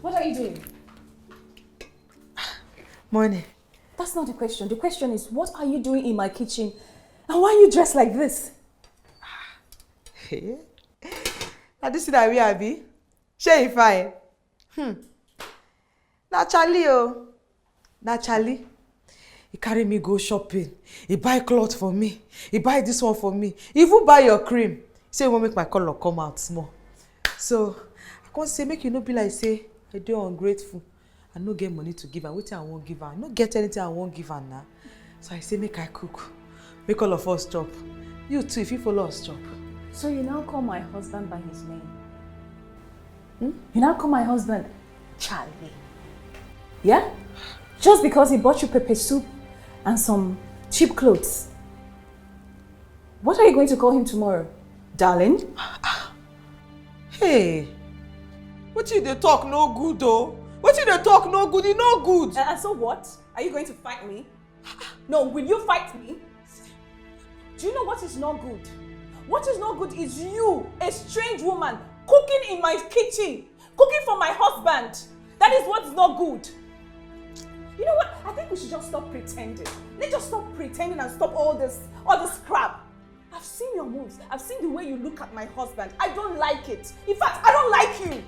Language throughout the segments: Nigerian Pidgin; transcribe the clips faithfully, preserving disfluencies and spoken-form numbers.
What are you doing? Morning. That's not the question. The question is, what are you doing in my kitchen? And why are you dressed like this? Hey. Now this is that we abi. Shey you fine? Hmm. Na Charlie o. Na Charlie. He carry me go shopping. He buy cloth for me. He buy this one for me. He even buy your cream. Say he wan make my color come out small. So I come say make you no be like say I dey ungrateful. I no get money to give am. Wetin I wan give am? I no get anything I wan give am na. So I say make I cook. Make all of us chop. You too, if you follow us chop. So you now call my husband by his name? Hmm? You now call my husband Charlie? Yeah? Just because he bought you pepper soup and some cheap clothes. What are you going to call him tomorrow? Darling? Hey, wetin you dey talk no good o. Wetin you dey talk no good, e no good. Uh, so what? Are you going to fight me? No, will you fight me? Do you know what is not good? What is not good is you, a strange woman, cooking in my kitchen, cooking for my husband. That is what is not good. You know what? I think we should just stop pretending. Let's just stop pretending and stop all this, all this crap. I've seen your moves. I've seen the way you look at my husband. I don't like it. In fact, I don't like you.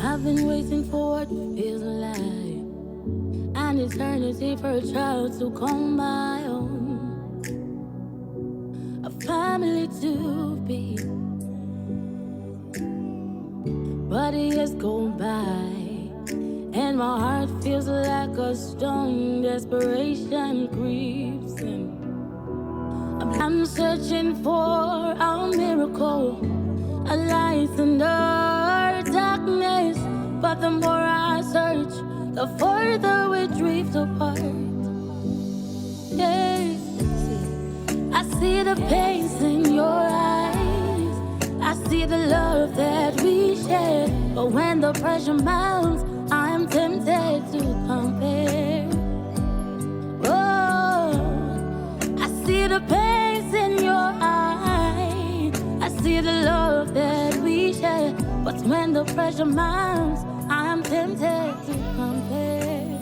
I've been waiting for what feels like an eternity for a child to come my own. A family to be. But years go by, and my heart feels like a stone. Desperation creeps in. I'm searching for a miracle, a light in the darkness. But the more I search, the further we drift apart. Yeah. I see the pace in your eyes. I see the love that we share. But when the pressure mounts, I'm tempted to compare. Oh, I see the pace in your eyes. I see the love that we share. But when the pressure mounts, I'm tempted to compare.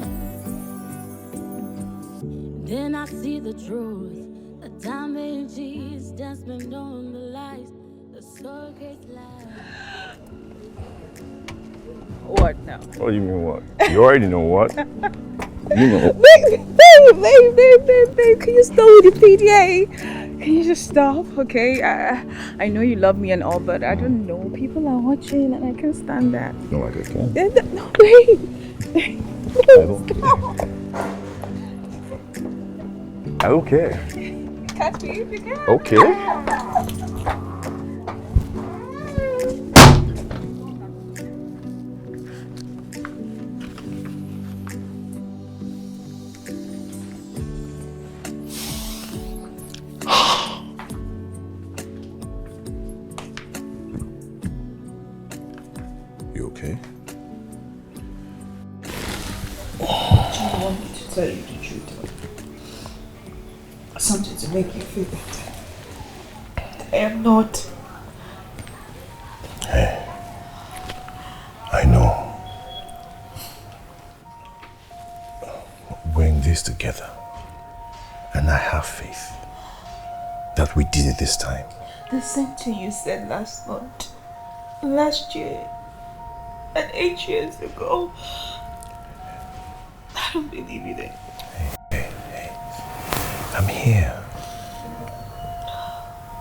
Then I see the truth. The damage is that's been on the lies. The circuit's lies. What now? What do you mean what? You already know what. You know. Babe, babe, babe, babe, babe, babe, can you stop with the P D A? Can you just stop, okay? I, I know you love me and all, but I don't know. People are watching and I can't stand that. No, I can't. No, wait. I don't care. I don't care. Catch me if you can. Okay. You okay? I want me to tell you the truth. Something to make you feel better. I am not. Hey, I know. We're in this together. And I have faith that we did it this time. The same thing you said last month, last year, and eight years ago. I don't believe you then. I'm here.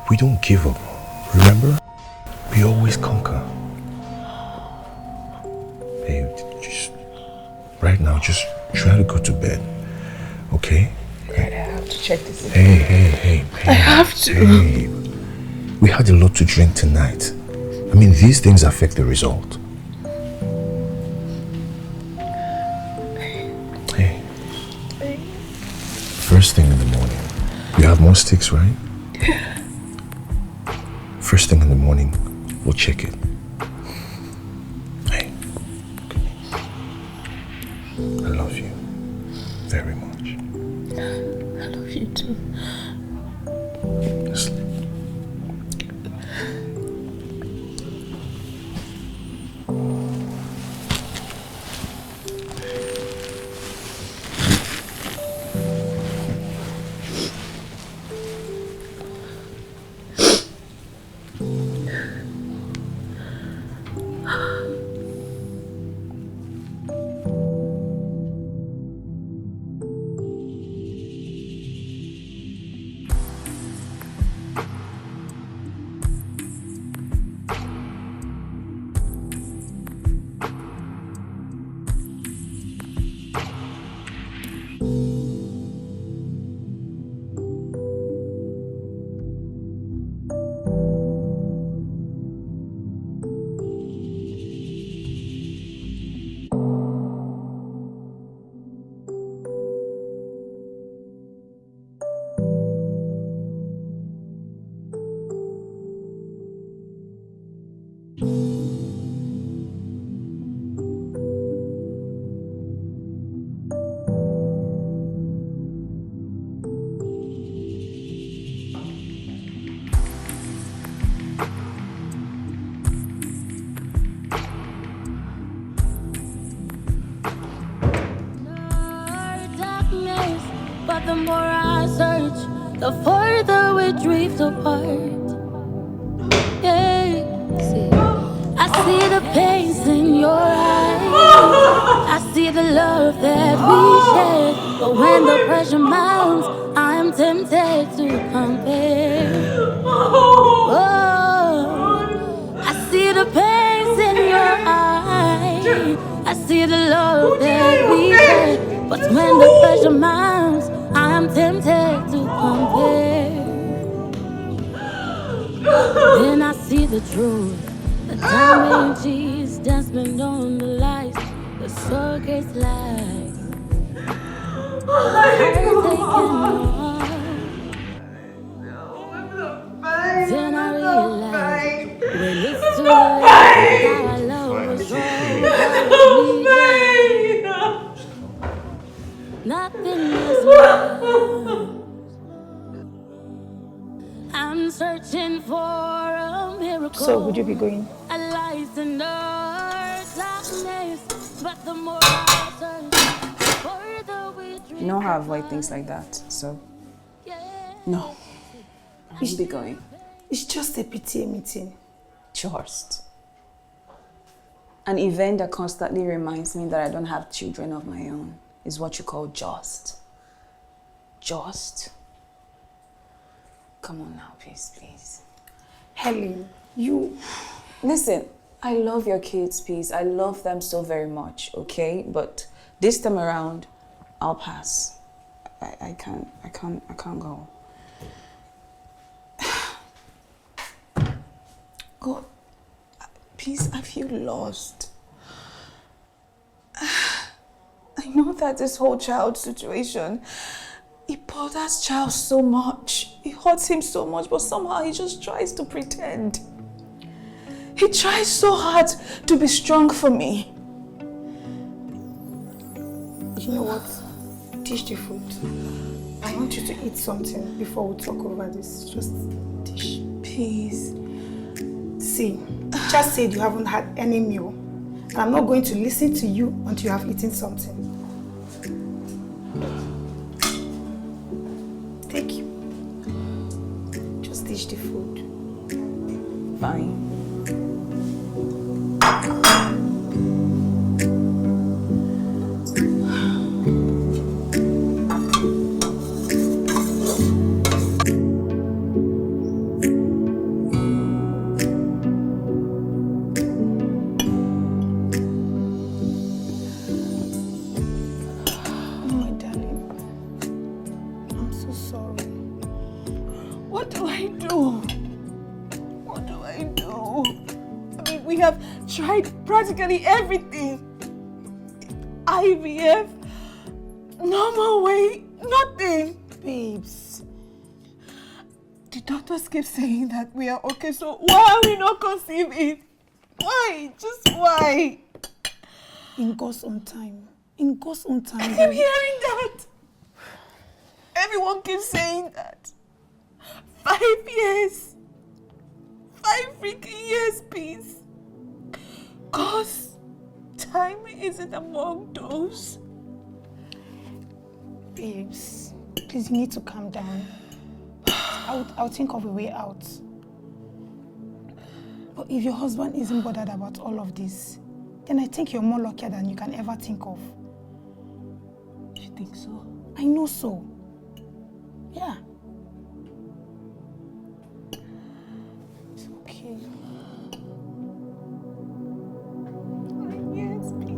We don't give up. Remember? We always conquer. Babe, just right now, just Try to go to bed, okay? I have to check this. Hey, hey, hey, hey. I have to. Hey. We had a lot to drink tonight. I mean, these things affect the result. Hey. First thing in the morning. You have more sticks, right? First thing in the morning, we'll check it. Hey. I love you very much. I love you too. Sleep. But the more I search, the further we drift apart. Yeah. See, I see the pace in your eyes. I see the love that we shared. But when the pressure mounts, I'm tempted to compare. Oh, I see the pace in your eyes. I see the love that we shared. But when the pressure mounts, I'm tempted to compare. Then I see the truth. The damage is dust been on the lies. The circus lies. Heartache and all. Then I realize when it's too late, our love was wrong. Nothing is lost. I'm searching for a miracle. So, would you be going? A light in the darkness, but the more I search, the further we drift You know how I avoid things like that, so no. I won't be going. It's just a P T A meeting. Just. An event that constantly reminds me that I don't have children of my own is what you call just. Just? Come on now, please, please. Helen, you. Listen, I love your kids, please. I love them so very much, okay? But this time around, I'll pass. I, I can't, I can't, I can't go. God, please, I feel lost. I know that this whole child situation, it bothers Charles so much. It hurts him so much, but somehow he just tries to pretend. He tries so hard to be strong for me. You know what? Dish the food. I want you to eat something before we talk over this. Just dish. Please. See, just said you haven't had any meal. And I'm not going to listen to you until you have eaten something. Thank you. Just dish the food. Fine. do I do? What do I do? I mean, we have tried practically everything. I V F, normal way, nothing. Babes, the doctors keep saying that we are okay, so why are we not conceiving? Why? Just why? In God's own time. In God's own time. I keep hearing that. Everyone keeps saying that. Five years. Five freaking years, please. Cause time isn't among those. Babes, please, you need to calm down. I'll, I'll think of a way out. But if your husband isn't bothered about all of this, then I think you're more luckier than you can ever think of. You think so? I know so. Yeah. It's okay. Yes, please.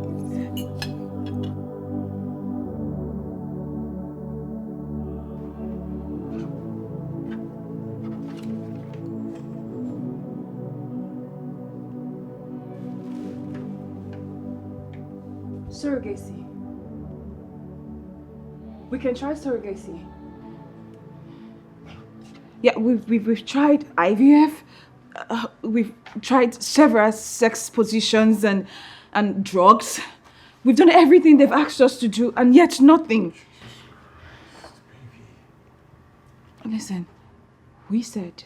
Surrogacy. We can try surrogacy. Yeah, we've, we've, we've tried I V F. Uh, we've tried several sex positions and, and drugs. We've done everything they've asked us to do, and yet nothing. Listen, we said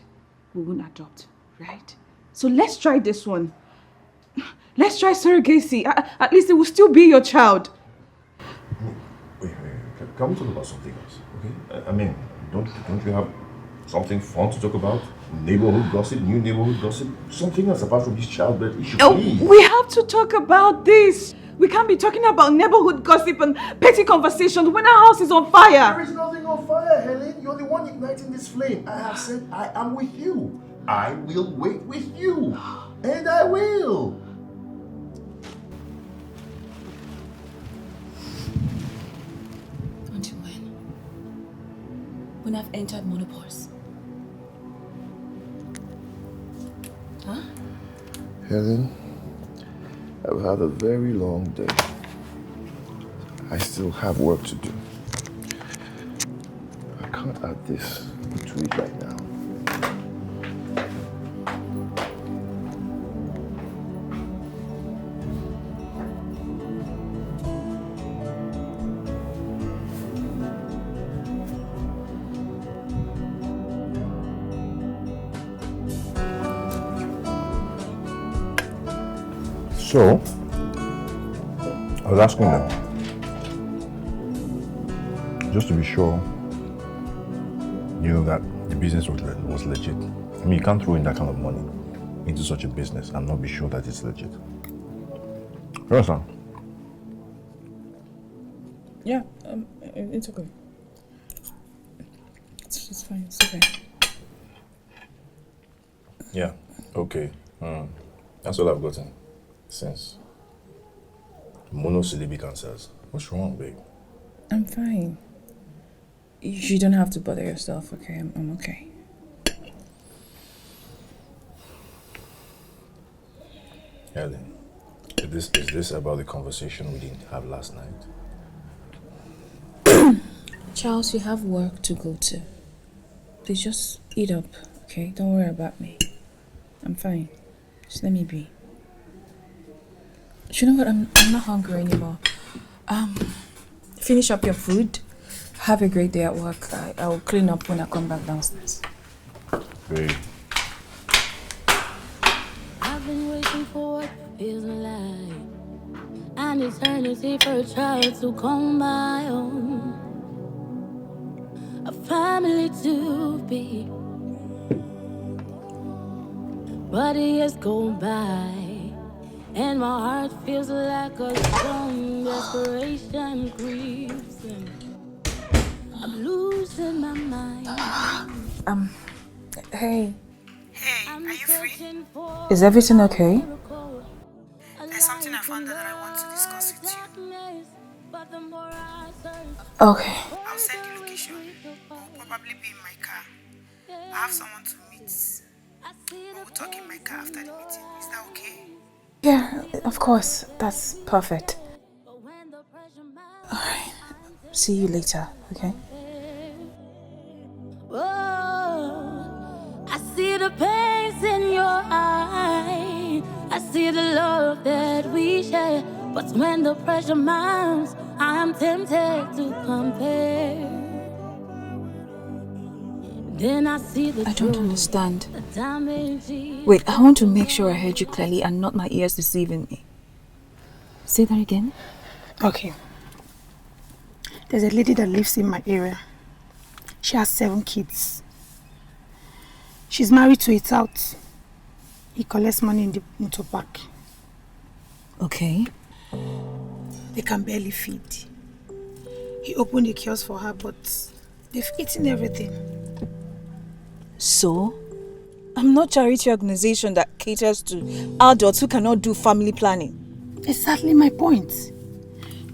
we won't adopt, right? So let's try this one. Let's try surrogacy. A- At least it will still be your child. Wait, wait, wait. Can, can we talk about something else? Okay? I, I mean, don't don't you have something fun to talk about? Neighborhood gossip, new neighborhood gossip, something else apart from this childbirth issue, Oh, please. We have to talk about this. We can't be talking about neighborhood gossip and petty conversations when our house is on There fire. Is nothing on fire, Helen. You're the one igniting this flame. I have said I am with you. I will wait with you. And I will. Until when? When I've entered menopause? Huh? Helen, I've had a very long day. I still have work to do. I can't add this to it right now. So, I was asking them, just to be sure, you know, that the business was, le- was legit. I mean, you can't throw in that kind of money into such a business and not be sure that it's legit. You understand? Yeah, um, it's okay. It's, it's fine. It's okay. Yeah, okay. Mm. That's all I've gotten since. Monosyllabic answers. What's wrong, babe? I'm fine. You don't have to bother yourself, okay? I'm, I'm okay. Helen, is this, is this about the conversation we didn't have last night? Charles, you have work to go to. Please just eat up, okay? Don't worry about me. I'm fine. Just let me be. You know what? I'm, I'm not hungry anymore. Um, finish up your food. Have a great day at work. I, I'll clean up when I come back downstairs. Great. I've been waiting for what feels like an eternity for a child to call my own. A family to be. But years go by, and my heart feels like a stone. Desperation creeps in. I'm losing my mind. Um, hey. Hey, are you free? Is everything okay? There's something I found out that I want to discuss with you. Okay. I'll send the location. We'll probably be in my car. I have someone to meet. We'll talk in my car after the meeting. Is that okay? Yeah, of course. That's perfect. All right. See you later, okay? Oh, I see the pains in your eye. I see the love that we share. But when the pressure mounts, I'm tempted to compare. Then I see the I don't understand. The damage. Wait, I want to make sure I heard you clearly and not my ears deceiving me. Say that again. Okay. There's a lady that lives in my area. She has seven kids. She's married to a tout. He collects money in the motor park. Okay. They can barely feed. He opened a kiosk for her, but they've eaten everything. So? I'm not charity organization that caters to adults who cannot do family planning. Exactly my point.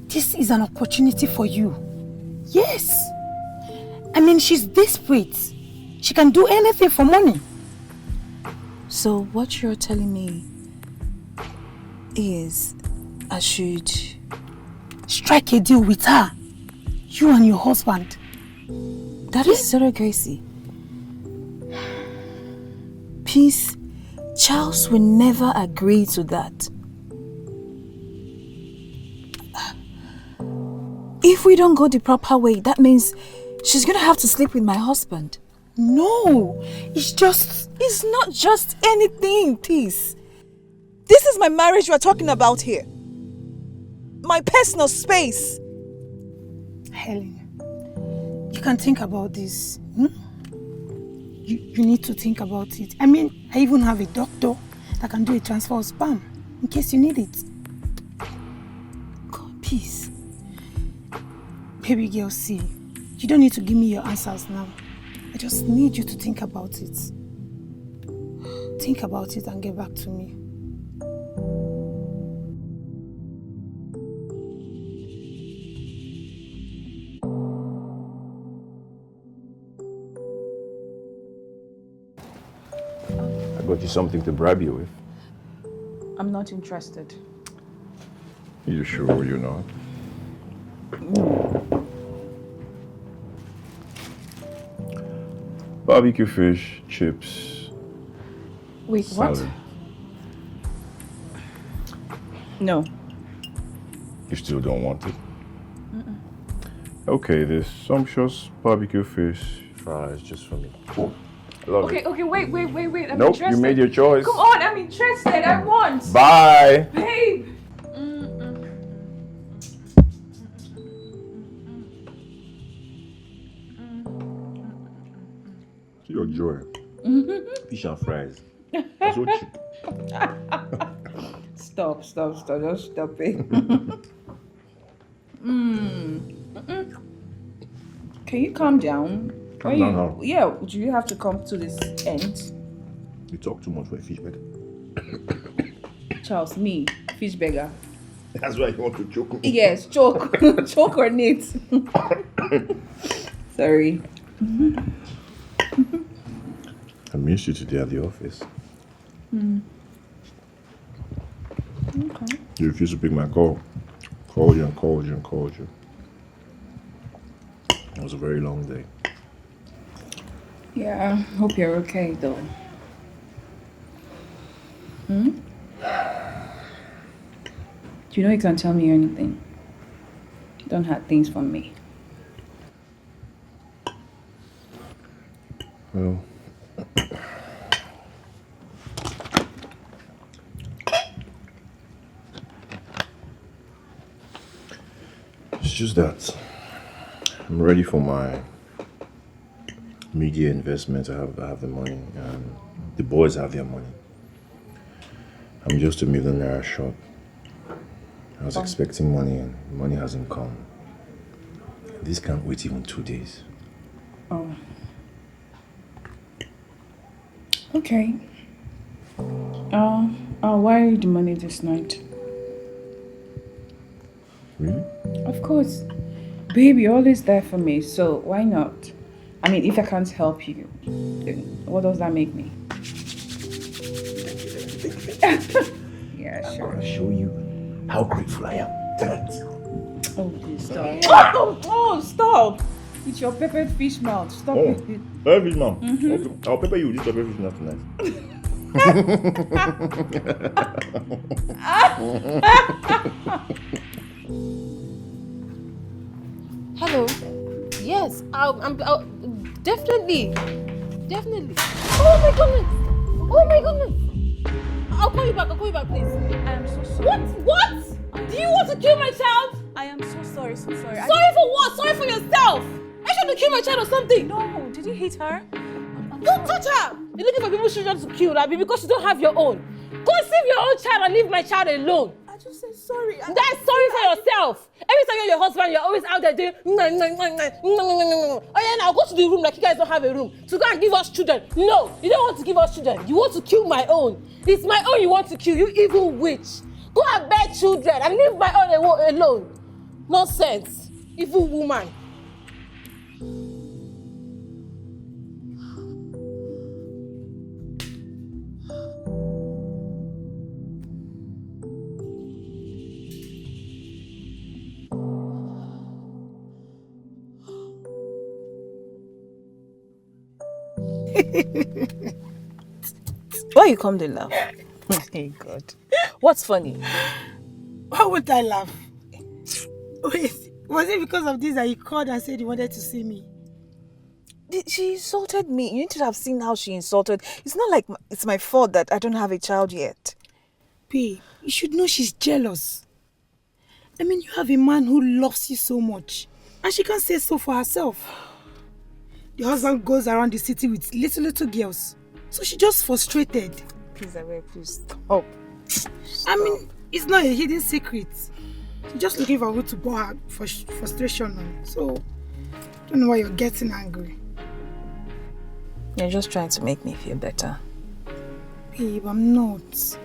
This is an opportunity for you. Yes. I mean, she's desperate. She can do anything for money. So what you're telling me is I should strike a deal with her. You and your husband. That is surrogacy. Peace, Charles will never agree to that. If we don't go the proper way, that means she's gonna have to sleep with my husband. No, it's just. It's not just anything, Peace. This is my marriage we're talking about here. My personal space. Helen, you can think about this. Hmm? You, you need to think about it. I mean, I even have a doctor that can do a transfer of sperm in case you need it. God, Peace. Baby girl, see, you don't need to give me your answers now. I just need you to think about it. Think about it and get back to me. I got you something to bribe you with. I'm not interested. You sure you're not? Barbecue fish, chips. Wait, what? Salad. No. You still don't want it? Okay, this sumptuous barbecue fish fries just for me. I love Okay, it. okay, wait, wait, wait, wait. I'm Nope, interested. You made your choice. Come on, I'm interested. I want. Bye. Babe. See your joy. Fish and fries. That's so cheap. Stop, stop, stop. Just stop it. Mm. Mm-mm. Can you calm down? Calm When down you, how? Yeah, do you have to come to this end? You talk too much for a fish burger. Charles, me, fish burger. That's why you want to choke me. Yes, choke. Choke on it. Sorry. I missed you today at the office. Mm. Okay. You refused to pick my call. Called you and called you and called you. It was a very long day. Yeah, I hope you're okay though. Hmm? You know you can tell me anything. Don't hide things from me. Well, it's just that I'm ready for my media investment. I have, I have the money, and the boys have their money. I'm just a millionaire short. I was expecting money, and money hasn't come. This can't wait even two days. Oh. Okay. Uh, I'll wire you the money this night. Really? Of course. Babe, you're always there for me, so why not? I mean, if I can't help you, then what does that make me? Yeah, I'm sure. Gonna show you how grateful I am. Tonight. Oh, please stop. Oh, oh, stop. It's your peppered fish mouth. Stop Oh, it. Pepper fish mouth. Okay, I'll pepper you with this pepper fish mouth tonight. Hello. Yes, I'll, I'm I'll, definitely, definitely. Oh my goodness! Oh my goodness! I'll call you back. I'll call you back, please. I am so sorry. What? What? Do you want to kill my child? I am so sorry, so sorry. I Sorry for what? Sorry for yourself. I should to kill my child or something. No, did you hit her? Don't touch her. You're looking for people's children to kill, Abby, because you don't have your own. Conceive your own child and leave my child alone. I just said sorry. I- That's sorry for yourself. Every time you're your husband, you're always out there doing. "Nah, nah, nah, nah, nah, nah, nah, nah, nah." Oh yeah, now go to the room like you guys don't have a room to go and give us children. No, you don't want to give us children. You want to kill my own. It's my own you want to kill. You evil witch. Go and bear children and leave my own awo- alone. Nonsense, evil woman. Why you come dey laugh? Hey God. What's funny? Why would I laugh? Wait, was it because of this that you called and said you wanted to see me? Did- She insulted me. You need to have seen how she insulted. It's not like m- it's my fault that I don't have a child yet. Babe, you should know she's jealous. I mean, you have a man who loves you so much, and she can't say so for herself. The husband goes around the city with little, little girls, so she just frustrated. Please, I will please stop. I mean, it's not a hidden secret. She's just looking for who to pour her frus- frustration on. So, I don't know why you're getting angry. You're just trying to make me feel better. Babe, I'm not.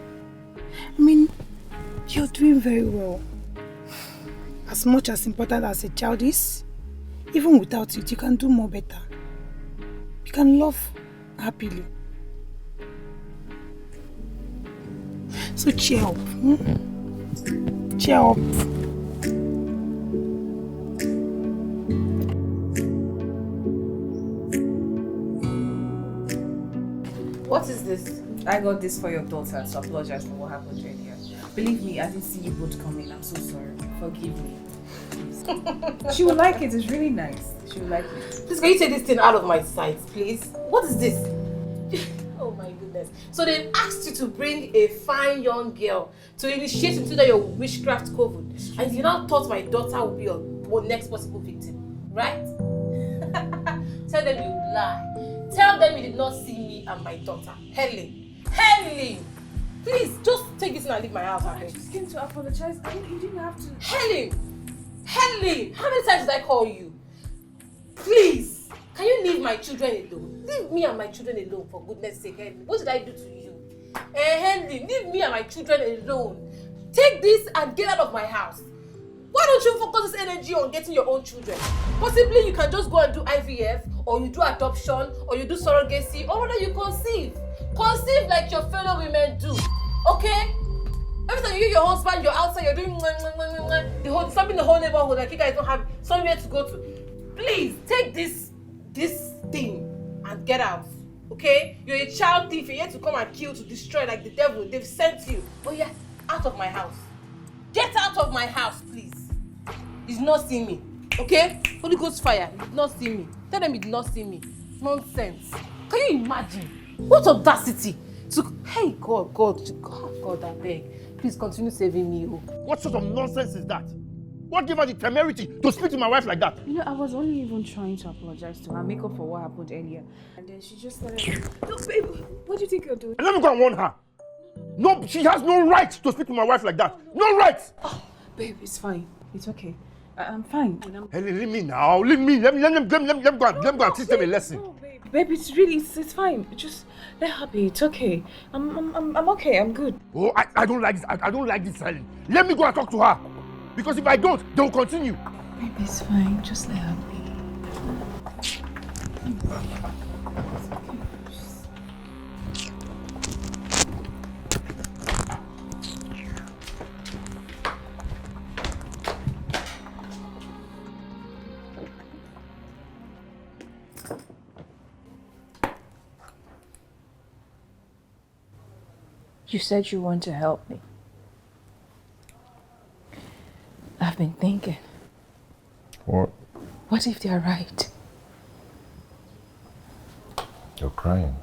I mean, you're doing very well. As much as important as a child is, even without it, you can do more better. You can love happily. So cheer up. Hmm? Cheer up. What is this? I got this for your daughter to apologize for what happened earlier. Believe me, I didn't see you both coming. I'm so sorry. Forgive me. Please. She will like it. It's really nice. She will like it. Please, can you take this thing out of my sight, please? What is this? Oh my goodness. So they asked you to bring a fine young girl to initiate into your witchcraft coven. And you now thought my daughter will be your next possible victim, right? Tell them you lie. Tell them you did not see me and my daughter. Helen. Helen! Please, just take this and leave my house, I abeg. Just came to apologize. I mean, you didn't have to. Helen! Helen! How many times did I call you? Please, can you leave my children alone? Leave me and my children alone, for goodness sake, Henry. What did I do to you? Eh, Henry, leave me and my children alone. Take this and get out of my house. Why don't you focus this energy on getting your own children? Possibly you can just go and do I V F, or you do adoption, or you do surrogacy, or whether you conceive. Conceive like your fellow women do. Okay? Every time you, your husband, you're outside, you're doing mwah, mwah, mwah, mwah, mwah. The whole, disturbing the whole neighborhood, like you guys don't have somewhere to go to. Please take this this thing and get out. Okay? You're a child thief. You're here to come and kill, to destroy like the devil. They've sent you. Oh yeah, out of my house. Get out of my house, please. He's not seeing me. Okay? Holy Ghost fire. He's not seeing me. Tell them he's not seeing me. Nonsense. Can you imagine? What audacity? To hey God, God, God, God, I beg. Please continue saving me, oh. What sort of nonsense is that? What gave her the temerity to speak to my wife like that? You know, I was only even trying to apologize to her, make up for what happened earlier. And then she just started. No, babe, what do you think you're doing? And let me go and warn her. No, she has no right to speak to my wife like that. No right. Babe, it's fine. It's okay. I- I'm fine. And I'm Hey, leave me now. Leave me. Let me let me let me, let me, let me go and let me go and teach them a lesson. No, babe. Babe, it's really it's, it's fine. Just let her be. It's okay. I'm I'm I'm, I'm okay. I'm good. Oh, I, I don't like this. I, I don't like this, Helen. Let me go and talk to her. Because if I don't, they will continue. Babe, it's fine. Just let her be. You said you want to help me. I've been thinking. What? What if they are right? You're crying.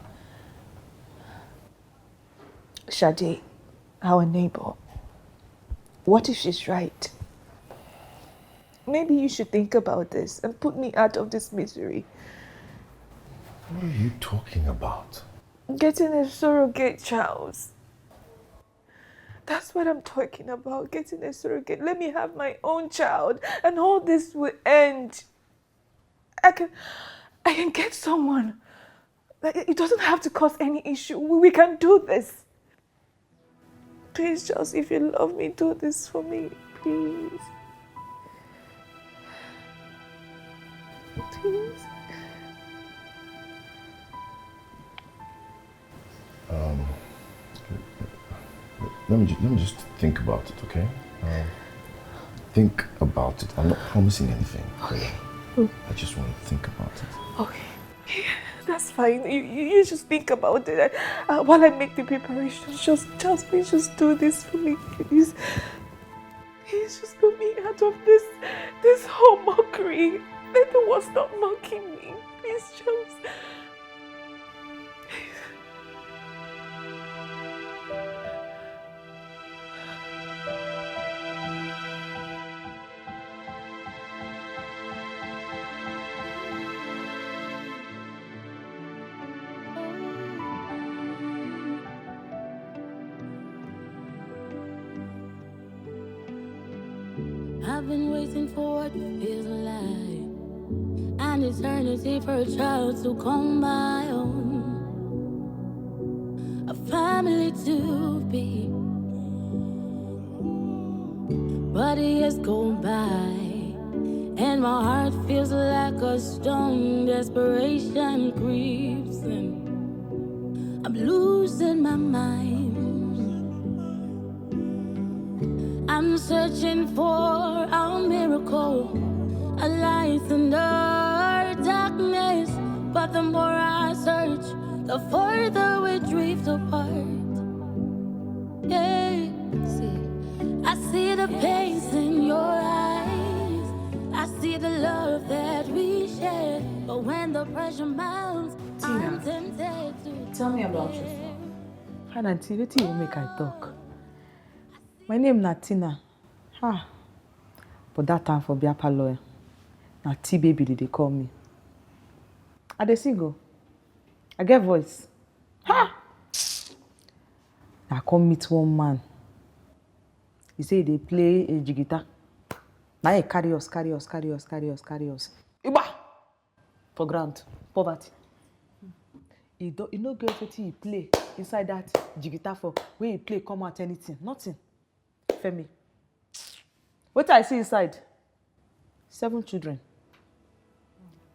Shade, our neighbor, what if she's right? Maybe you should think about this and put me out of this misery. What are you talking about? Getting a surrogate child. That's what I'm talking about, getting a surrogate. Let me have my own child and all this will end. I can, I can get someone. Like, it doesn't have to cause any issue. We we can do this. Please, Charles, if you love me, do this for me. Please. Please. Um, let me ju- let me just think about it, okay? Um, think about it. I'm not promising anything. Okay. I just want to think about it. Okay. That's fine. You, you, you just think about it. Uh, while I make the preparations, just, just please just do this for me, please. Please just put me out of this, this whole mockery. Let the world stop mocking me. Please, Charles. I've been waiting for what feels like an eternity for a child to call my own. A family to be. But years go by, and my heart feels like a stone. Desperation creeps in. I'm losing my mind. I'm searching for a miracle, a light in the darkness. But the more I search, the further we drift apart. Yeah, see, I see the pace in your eyes. I see the love that we share. But when the pressure mounts, I'm Tina, tempted to tell me about stay. Yourself. Fine, auntie, wetin you make I talk? My name na Tina. Ha. But that time for Biapa lawyer, na T baby they dey call me. I dey sing o. I get voice. Ha! I come meet one man. He say he dey play a jigita. Na he carry us, carry us, carry us, carry us, carry us. Igba! For ground, poverty. He, do, he no get wetin he play inside that jigita for wey he play come out anything, nothing. Femi. Wetin I see inside? Seven children.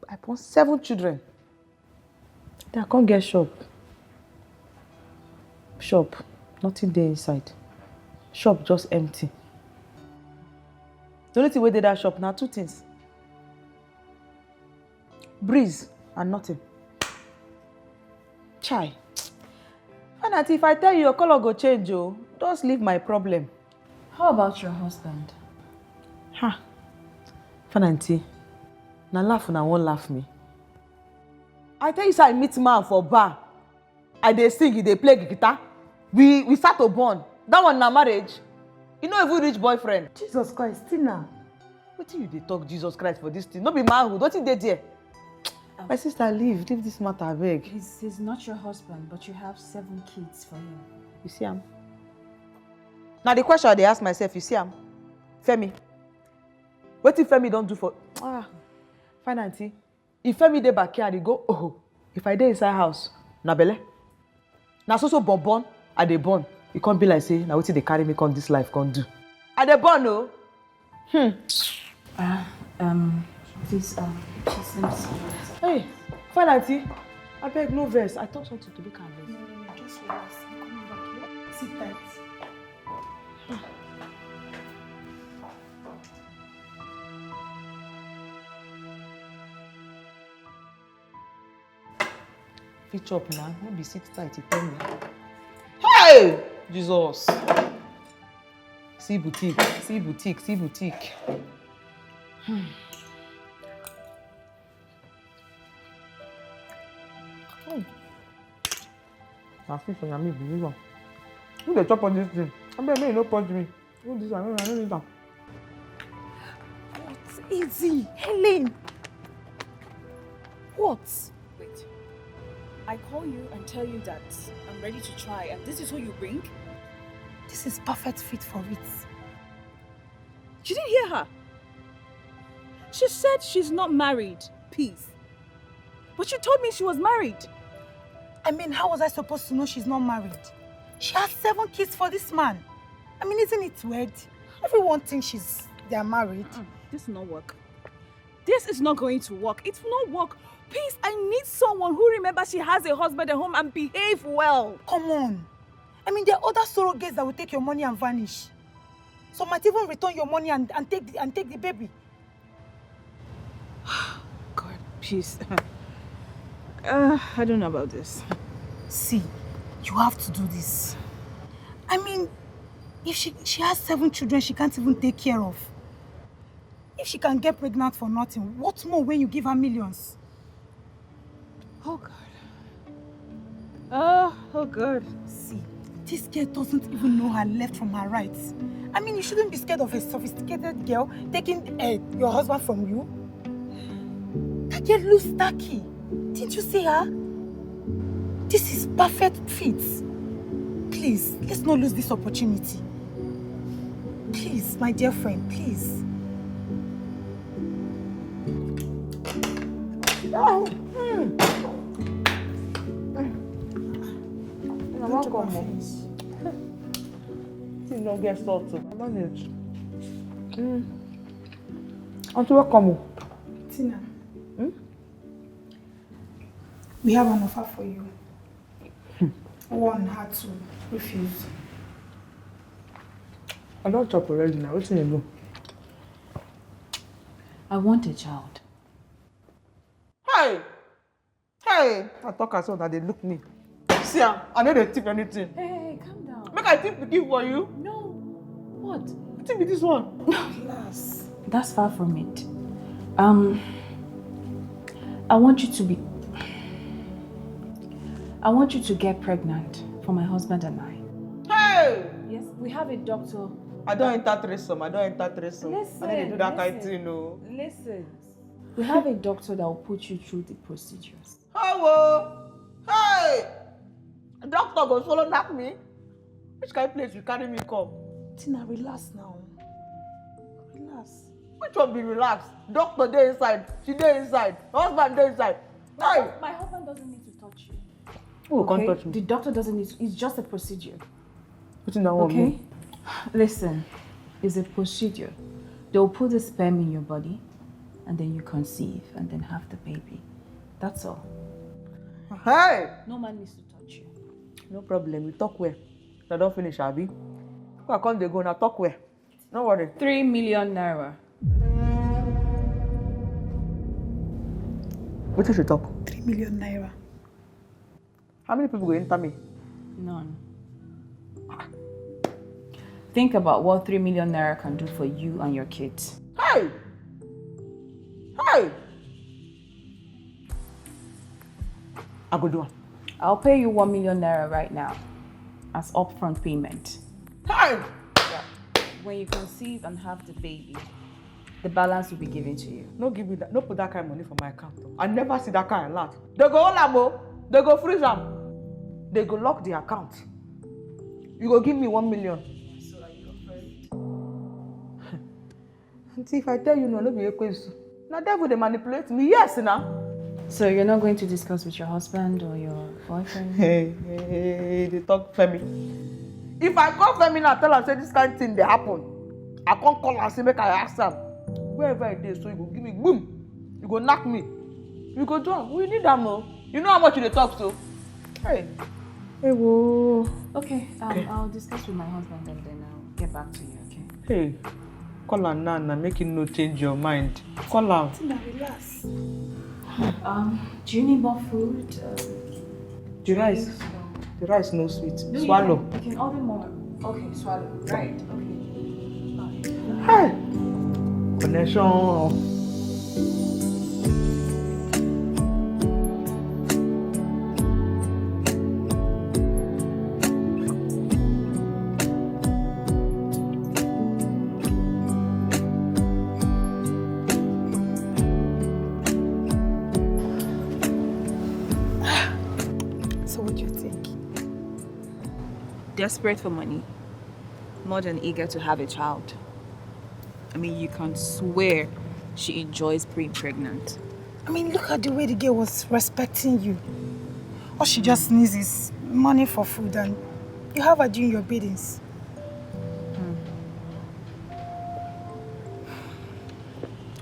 I born seven children. Then I come get shop. Shop, nothing dey inside. Shop just empty. The only thing wey dey that shop na two things. Breeze and nothing. Chai. Fine aunty, if I tell you, your color go change o. Just leave my problem. How about your husband? Ha. Fine aunty, na laugh una wan laugh me. I tell you say I meet man for bar. I dey sing, he dey play guitar. We we start to bond. That one na marriage. E no even reach boyfriend. Jesus Christ, Tina. Wetin you dey talk Jesus Christ for this thing? No be manhood. Wetin dey there? My sister, leave. Leave this matter, abeg. He's, he's not your husband, but you have seven kids for him. You see am? Na the question I dey ask myself, you see am? Femi, wetin Femi don do for, ah, fine aunty. If Femi dey backyard, he go, oh. If I dey inside house, na belle. Na so so born born, I dey born. E come be like say na wetin dey carry me come this life come do. I dey born o. Hmm. Uh, um, please, um, please let me see. Hey, Fine, aunty. Abeg, no vex. I talk something to make am vex. No, no, no, just relax. I'm coming back here. Sit tight. Fit chop na, no be sit tight, you tell me. Hey! Jesus! See boutique, see boutique, see boutique. Hmm. Hmm. Na fish and meat be this one. Who dey chop all this thing? Abeg, make you no punch me. Who this one? I no need am. What? Easy. Helen. What? Wait. I call you and tell you that I'm ready to try, and this is who you bring? This is perfect fit for it. You didn't hear her. She said she's not married. Peace. But you told me she was married. I mean, how was I supposed to know she's not married? She has seven kids for this man. I mean, isn't it weird? Everyone thinks she's they are married. Mm-mm, this will not work. This is not going to work. It will not work. Please, I need someone who remembers she has a husband at home and behave well. Come on. I mean, there are other surrogates that will take your money and vanish. Some might even return your money and, and take the, and take the baby. God, please. Uh, I don't know about this. See, you have to do this. I mean, if she, she has seven children she can't even take care of. If she can get pregnant for nothing, what more when you give her millions? Oh God. Oh, oh God. See, this girl doesn't even know her left from her right. I mean, you shouldn't be scared of a sophisticated girl taking uh, your husband from you. That girl looks tacky. Didn't you see her? This is perfect fit. Please, let's not lose this opportunity. Please, my dear friend, please. Ah, hmm. Una wan come o. Thing no get salt o. Manage. Mm. Aunty, welcome o. Tina. Hmm? We have an offer for you. One had to refuse. I don chop already now. Wetin you do? I want a child. Hey! Hey! I talk as una dey look me. See am, I no dey thief anything. Hey, hey, hey, calm down. Make I thief pikin for you? No. What? Wetin be this one? Relax. That's far from it. Um, I want you to be. I want you to get pregnant for my husband and I. Hey! Yes, we have a doctor. I don enter threesome. I don enter threesome. Listen, I no dey do that kind thing o. Listen. We have a doctor that will put you through the procedures. How o? Hey! Doctor go follow knack me? Which kind place you carry me come? Tina, relax now. Relax. Which one be relax? Doctor dey inside, she dey inside, her husband dey inside. Hey! My husband doesn't need to touch you. Who go come touch me? The doctor doesn't need to. It's just a procedure. Wetin that one mean? Okay? Listen, it's a procedure. They'll put the sperm in your body, and then you conceive, and then have the baby. That's all. Hey! No man needs to touch you. No problem. You talk well. I don finish, abi? Make I come dey go now. Talk well. No worry. Three million naira. Wetin she talk? Three million naira. How many people go enter me? None. Think about what three million naira can do for you and your kids. Hey! Hey! I go do am. I'll pay you one million naira right now as upfront payment. Hey! When you conceive and have the baby, the balance will be given to you. No give me that. No put that kind of money for my account o. I never see that kind of alert. They go hold am o. They go freeze am. They go lock the account. You go give me one million. So are you afraid? Aunty, if I tell you no, no be ekwensu. Na devil dey manipulate me. Yes, na. So you're not going to discuss with your husband or your boyfriend? Hey, hey, hey, hey, dey talk Femi. If I call Femi now, tell am say this kind thing dey happen, I come call am say make I ask am. Wherever e dey, so you go give me boom. You go knack me. We go do am. We need am o. You know how much you dey talk so. Hey. Hey, whoa. Okay, um, okay. I'll discuss with my husband and then I'll get back to you, okay? Hey, call am now, now. Make him no change your mind. Call am. Tina, relax. Um, do you need more food? Uh, the rice. The rice no sweet. No, swallow. You can, you can order more. Okay, swallow. Right. Okay. Hi. Connection. Desperate for money, more than eager to have a child. I mean, you can swear she enjoys being pregnant. I mean, look at the way the girl was respecting you. All she just needs is money for food, and you have her doing your biddings. Hmm.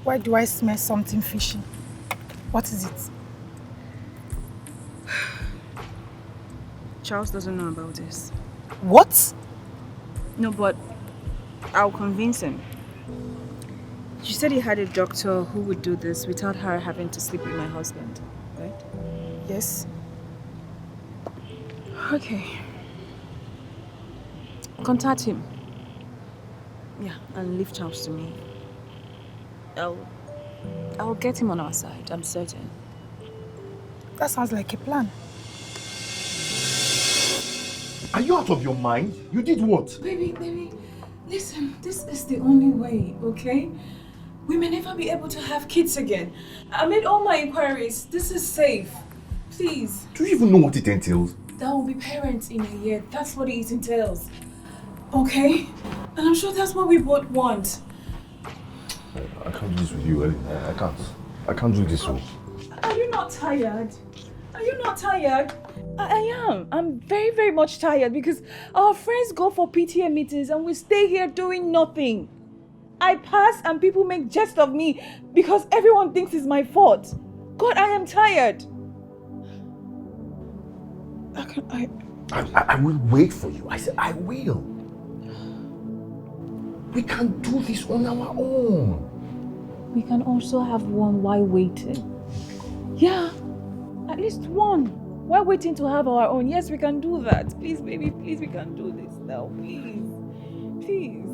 Why do I smell something fishy? What is it? Charles doesn't know about this. What? No, but I'll convince him. You said he had a doctor who would do this without her having to sleep with my husband, right? Yes. Okay. Contact him. Yeah, and leave Charles to me. I'll, I'll get him on our side, I'm certain. That sounds like a plan. Are you out of your mind? You did what? Baby, baby, listen, this is the only way, okay? We may never be able to have kids again. I made all my inquiries. This is safe. Please. Do you even know what it entails? That will be parents in a year. That's what it entails. Okay? And I'm sure that's what we both want. I can't do this with you, Ellen. I can't. I can't do this one. Are you not tired? Are you not tired? I, I am. I'm very, very much tired because our friends go for P T A meetings and we stay here doing nothing. I pass and people make jest of me because everyone thinks it's my fault. God, I am tired. I can I I, I will wait for you. I said I will. We can do this on our own. We can also have one while waiting. Yeah, at least one. While waiting to have our own. Yes, we can do that. Please, baby, please, we can do this now. Please. Please.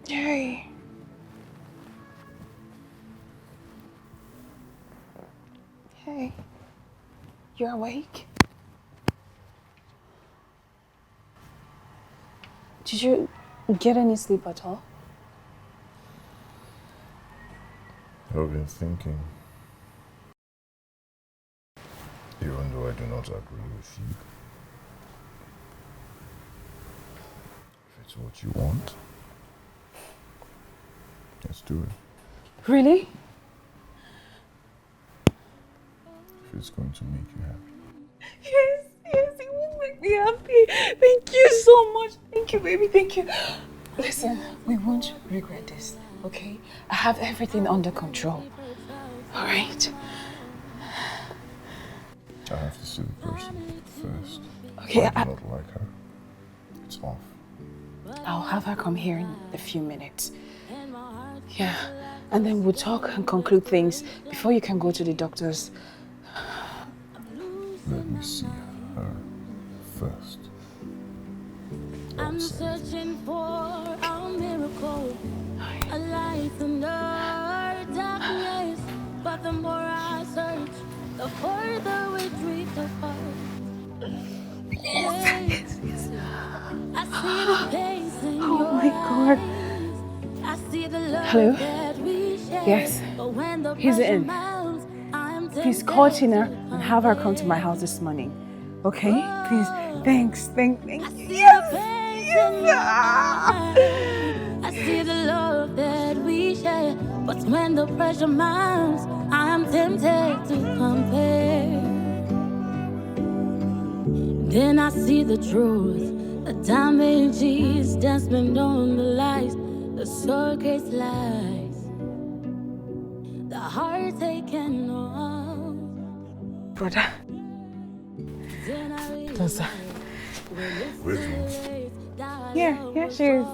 Hey. Hey. You're awake? Did you get any sleep at all? I've been thinking. Even though I do not agree with you, if it's what you want, let's do it. Really? If it's going to make you happy. Yes, yes, it will make me happy. Thank you so much. Thank you, baby. Thank you. Listen, we won't regret this, okay? I have everything under control. All right. I have to see the person first. Okay. I do I... not like her. It's off. I'll have her come here in a few minutes. Yeah, and then we'll talk and conclude things before you can go to the doctors. Let me see her first. I'm searching for a miracle, a light in the darkness. But the more I search, the further we drift apart. Yes, yes, yes. I see the pace in Hello? Yes. He's in. Please call Tina and have her come to my house this morning. Okay? Please. Thanks. Thank, thank you. Yes. Yes. Ah. I see the love that we share, but when the pressure mounts, I am tempted to compare. Then I see the truth. The damage is that's been done, the lies, the circus lies, the heartache and all. Brother. Then I realize Dosa. Where's mom? Yeah, here she is.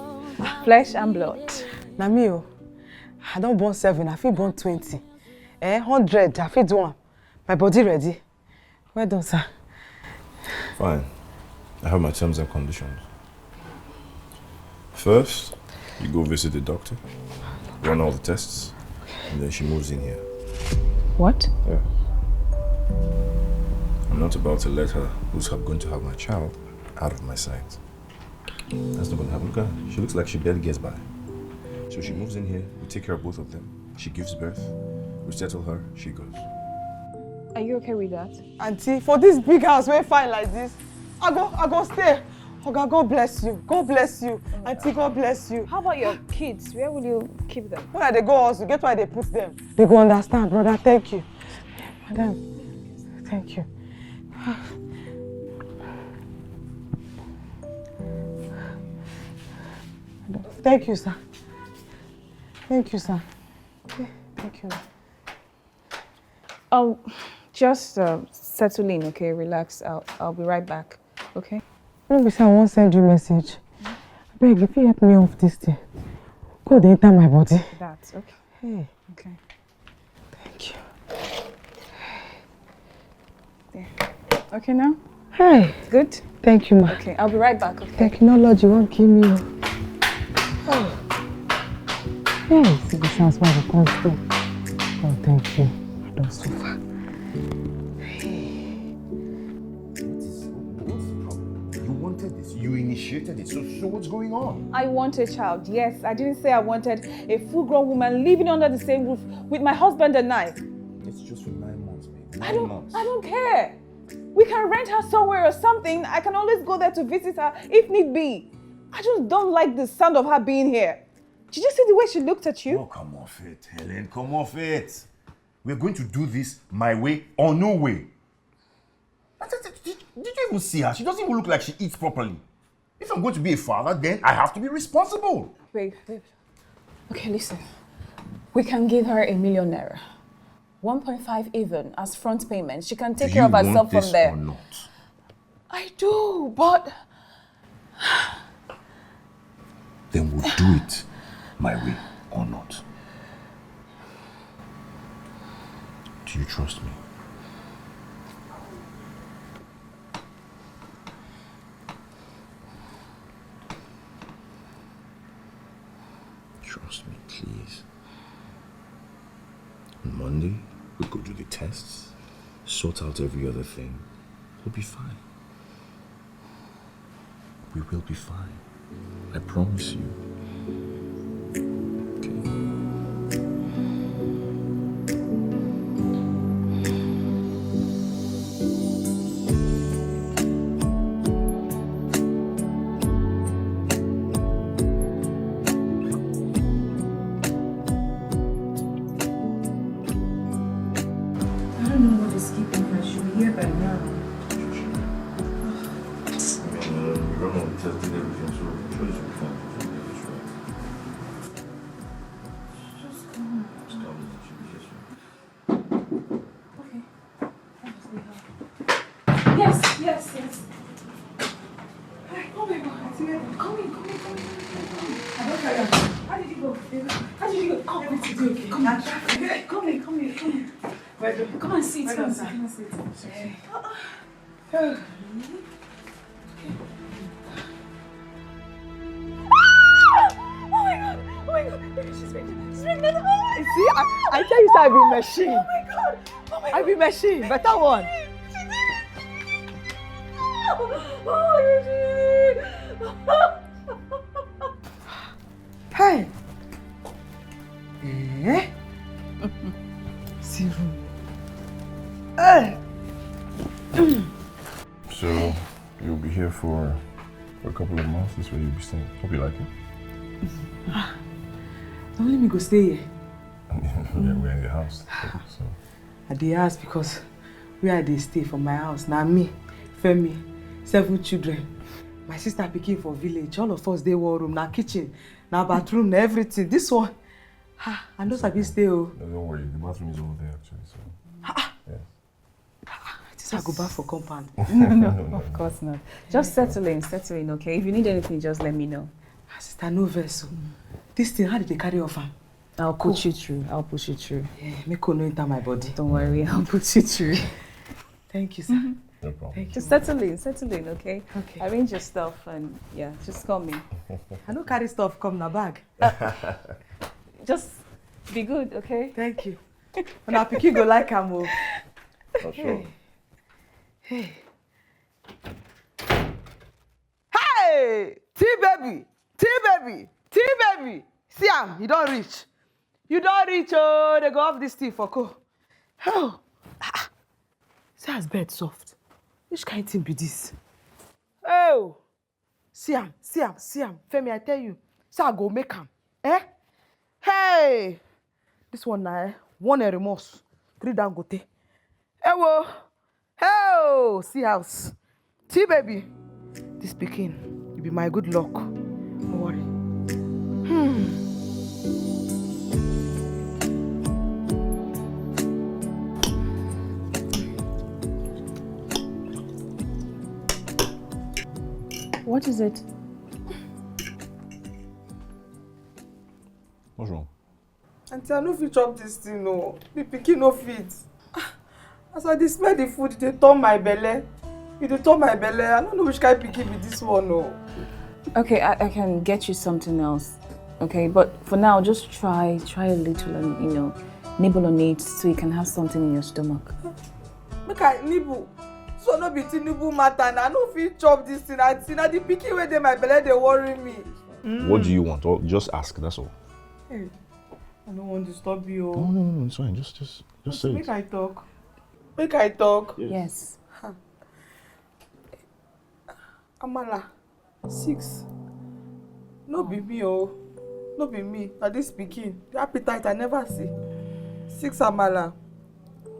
Flesh and blood. Na me o. I don born seven, I fit born twenty. Eh, hundred, I fit do am. My body ready. Well done, sir. Fine. I have my terms and conditions. First, you go visit the doctor, run all the tests, and then she moves in here. What? Yeah. I'm not about to let her, who's ha-, going to have my child, out of my sight. That's not gonna happen. Look at her. She looks like she barely gets by. So she moves in here, we take care of both of them. She gives birth, we settle her, she goes. Are you okay with that? Auntie, for this big house wey fine like this, I go, I go stay. Oga, God bless you. God bless you. Auntie, God bless you. How about your kids? Where will you keep them? When I dey go hustle, get where I dey put them. They go understand, brother. Thank you. Madam, thank you. Thank you, sir. Thank you, sir. Thank you. Um, just uh, settle in, okay? Relax. I'll, I'll be right back, okay? No be say I wan send you message. Abeg, if you help me off this thing. Go dey enter my body. That's okay. Hey. Okay. Thank you. There. Okay now? Hey. Good? Thank you, ma. Okay, I'll be right back, okay? Technology won't kill me. Oh. Hey, see the chance why I come stay. Oh, thank you. I don't suffer. Hey. What is, what's the problem? You wanted this. You initiated it. So, so what's going on? I want a child. Yes, I didn't say I wanted a full-grown woman living under the same roof with my husband and I. It's just for nine months, babe. Nine months. I don't, I don't care. We can rent her somewhere or something. I can always go there to visit her if need be. I just don't like the sound of her being here. Did you see the way she looked at you? Oh, come off it, Helen. Come off it. We're going to do this my way or no way. Did, did, did you even see her? She doesn't even look like she eats properly. If I'm going to be a father, then I have to be responsible. Babe, babe. Okay, listen. We can give her a million naira. One point five even as front payment. She can take care of herself from there. Do you want this or not? I do, but Then we'll do it my way or not. Do you trust me? Trust me, please. On Monday, we go do the tests, sort out every other thing. We'll be fine. We will be fine. I promise you. Okay. I don't know what is keeping her. She will hear by now. I mean, uh, we run all the testing, everything, so I'm sure this will be fine. Just calm. Just calm down. She'll be here soon. Okay. Yes, yes, yes. Hi, oh my God, Auntie Mary, come in, come in, come in, come in, come in. I don't carry am. How did you go? How did you go? Come, come, everything okay. Come in. Come in, come in, come in. Well done. Come and sit, well done, sir. Come and sit, come and sit. Uh-uh. Oh. Ah! Oh my God! Oh my God! Baby, she's pregnant! She's pregnant! Oh my God! You see, I, I tell you, sir, I be machine. Oh my God! Oh my God! I be machine. Better one. She did it! She did it! Oh, she did it! Hey! Eh? See room. Hey! So, you'll be here for a couple of months. This is where you'll be staying. Hope you like it. Only me go stay here. We're in the house. So. I dey ask because where I dey stay for my house, na me, Femi, seven children. My sister pikin for village, all of us dey one room, na kitchen, na bathroom, na everything. This one, ha, I no sabi stay o. No, don't worry, the bathroom is over there actually. So. Yes. This I go baff for compound. No, no, of course not. Just settle in, settle in, okay? If you need anything, just let me know. Ah, sister, no vex o. This thing, how did they carry off am? I'll put you through. I'll put you through. Yeah, make cold no enter my body. Don't worry, I'll put you through. Thank you, sir. No problem. Thank you. Just settle in, settle in, okay? Okay. Arrange your stuff and yeah, just call me. I no carry stuff come na bag. Just be good, okay? Thank you. Una pikin go like am o. For sure. Hey. Hey! Tea baby! Tea baby! Tea baby! See am, you don reach. You don reach o, they go off this thing for co. Oh! Ah, ah. See as bed soft. Which kind thing be this? Oh! See am, see am, see am. Femi, I tell you. So I go make am. Eh? Hey! This one na eh, one eh, remorse. Three down go take. Hey wo! Hey! See house. Tea baby. This pikin, you be my good luck. No worry. Hmm. What is it? What's wrong? Auntie, I no fit chop this thing o. The pikin no fit. Ah, as I dey smell the food, e dey turn my belle. E dey turn my belle. I no know which kind pikin be this one o. Okay, I, I can get you something else. Okay, but for now, just try try a little and you know, nibble on it so you can have something in your stomach. Make I nibble. So no be Tinubu matter na. I no fit chop this thing. Auntie, na the pikin wey dey my belle dey worry me. What do you want? Or just ask, that's all. Hey, I no wan disturb you No, o. no, no, it's fine. Just, just, just say Make it. I talk. Make I talk. Yes. Amala, six. No be me o. No be me. Na this pikin. The appetite I never see. Six amala.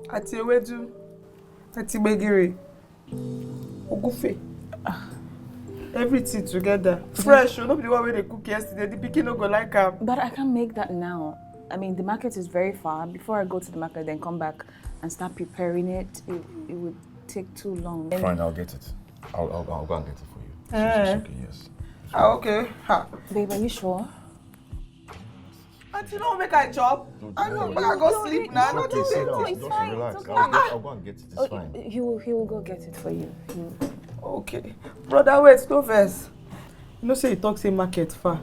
Ati ewedu. Ati gbegiri. Ogufe. Everything together. Fresh o. No be the one wey dey cook yesterday. The pikin no go like am. But I can't make that now. I mean, the market is very far. Before I go to the market, then come back and start preparing it, it, it would take too long. Fine, I'll get it. I'll, I'll, I'll go and get it for you. It's, it's Eh. Okay, yes. Ah, okay. Ha. Babe, are you sure? Auntie, no make I chop. I no make I go sleep now. I no Okay, do sit anything. down. It's Just fine, relax. it's I'll, okay. I'll go and get it. It's Oh, fine. he will he will go get it for you. He will. Okay. Brother, wait, no vex. You know say you talk say market far.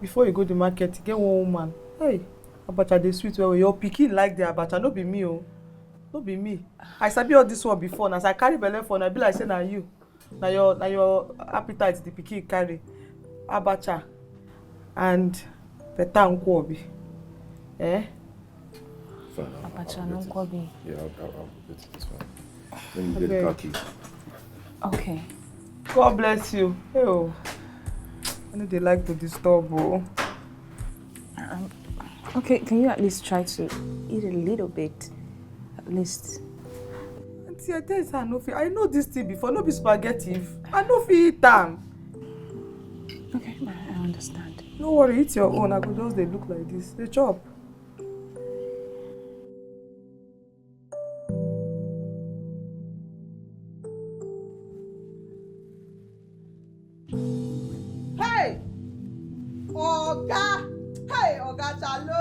Before you go the market, get one woman. Hey, abacha dey sweet well well. Your pikin like the abacha, no be me o. No be me. I sabi all this one before. Na as I carry belle for, na be like say na you. Na your na your appetite the pikin carry. Abacha and better nkwobi. Eh? Fine. I'll, Abacha I'll no get it. nkwobi. Yeah, I'll, I'll, I'll get it. It's fine. Let me get Okay. the car key. Okay. God bless you. Hey, oh. I know they like to disturb. Oh. Um, okay, can you at least try to eat a little bit? At least. Auntie, I tell you, say I no fit. I know this thing before. No be spaghetti. I no fit eat am. Okay, I I understand. No worry, eat your own. I go just dey look like this. Dey chop. Hey! Oga! Hey, Oga Chalo!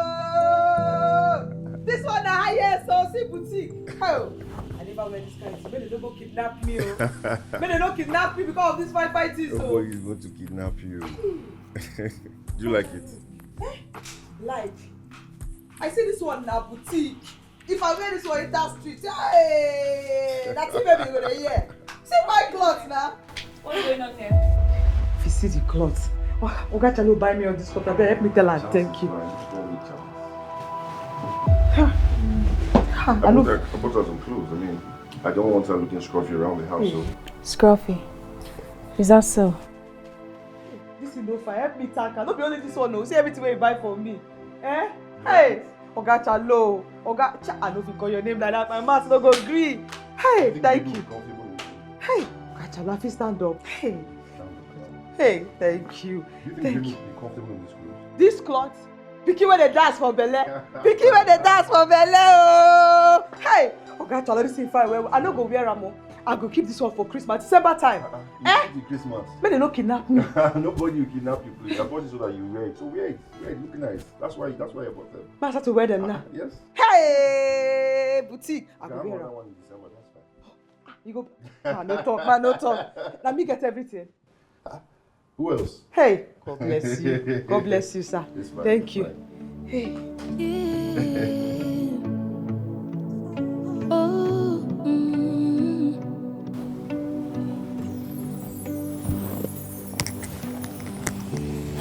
This one na highest o, see boutique. Oh, I never wear this kind thing. Make they no go kidnap me o. Make they no kidnap me because of this fine fine things o. Nobody is going to kidnap you. Do you like it? Like, I see this one na boutique. If I wear this one enter street, hey, that thing baby go dey hear. See my cloth now. What's going on here? If you see the cloth, Oga Charlie buy me all this cup. Abeg, help me tell her thank you. Fine, just go meet her. Ha, I I know. Bought her, I bought her some clothes. I mean, I don't want her looking scruffy around the house. So. Scruffy? Is that so? This is no fine. Help me thank her. No be only this one, no. See everything wey you buy for me. Eh? Hey! Oga Charlie, Oga Cha, I no fit call your name like that. My mouth no go gree. Hey, thank you. Hey, Oga Charlie, I fit stand up. Hey. Hey, thank you. You think you be comfortable in this clothes? This cloth? Pikin wey dey dance for belle. Pikin wey dey dance for belle. Oh. Hey, Oga Charlie, this thing fine well. I no go wear am o. I go keep this one for Christmas, December time. Uh-uh. Eh? Christmas. Make dem no kidnap me. Nobody will kidnap you, please. I bought it so that you wear it. So wear it. Wear it. Look nice. That's why. That's why I bought them. Ma, I start to wear them now. Yes. Hey, boutique. I go wear am. That one in December. That's fine. You go. Ma, no talk. Ma, no talk. Let me get everything. Who else? Hey, God bless you. God bless you, sir. Thank you. Hey.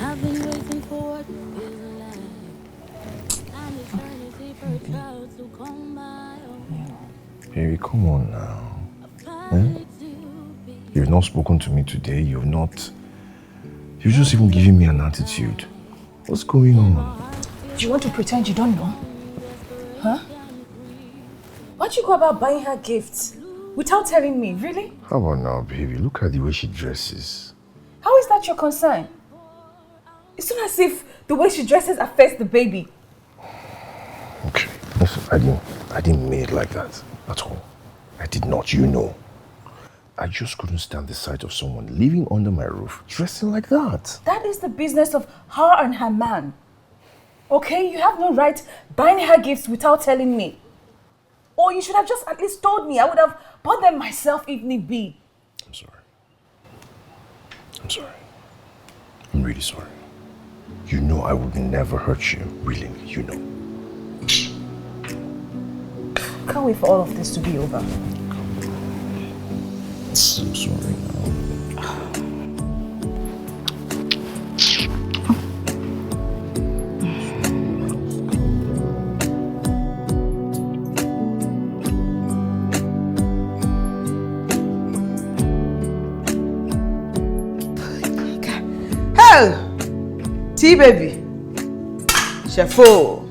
I've been waiting for what feels like an eternity for a child to come by. Baby, come on now. Eh? You've not spoken to me today. You've not. You've just even given me an attitude. What's going on? You want to pretend you don't know? Huh? Why'd you go about buying her gifts without telling me? Really? How about now, baby? Look at the way she dresses. How is that your concern? It's not as if the way she dresses affects the baby. Okay, listen, I didn't, I didn't mean it like that at all. I did not, you know. I just couldn't stand the sight of someone living under my roof dressing like that. That is the business of her and her man. Okay, you have no right buying her gifts without telling me. Or you should have just at least told me. I would have bought them myself if need be. I'm sorry. I'm sorry. I'm really sorry. You know I would never hurt you, really, you know. Can't wait for all of this to be over. I'm sorry now. Hey! T baby. Shefo.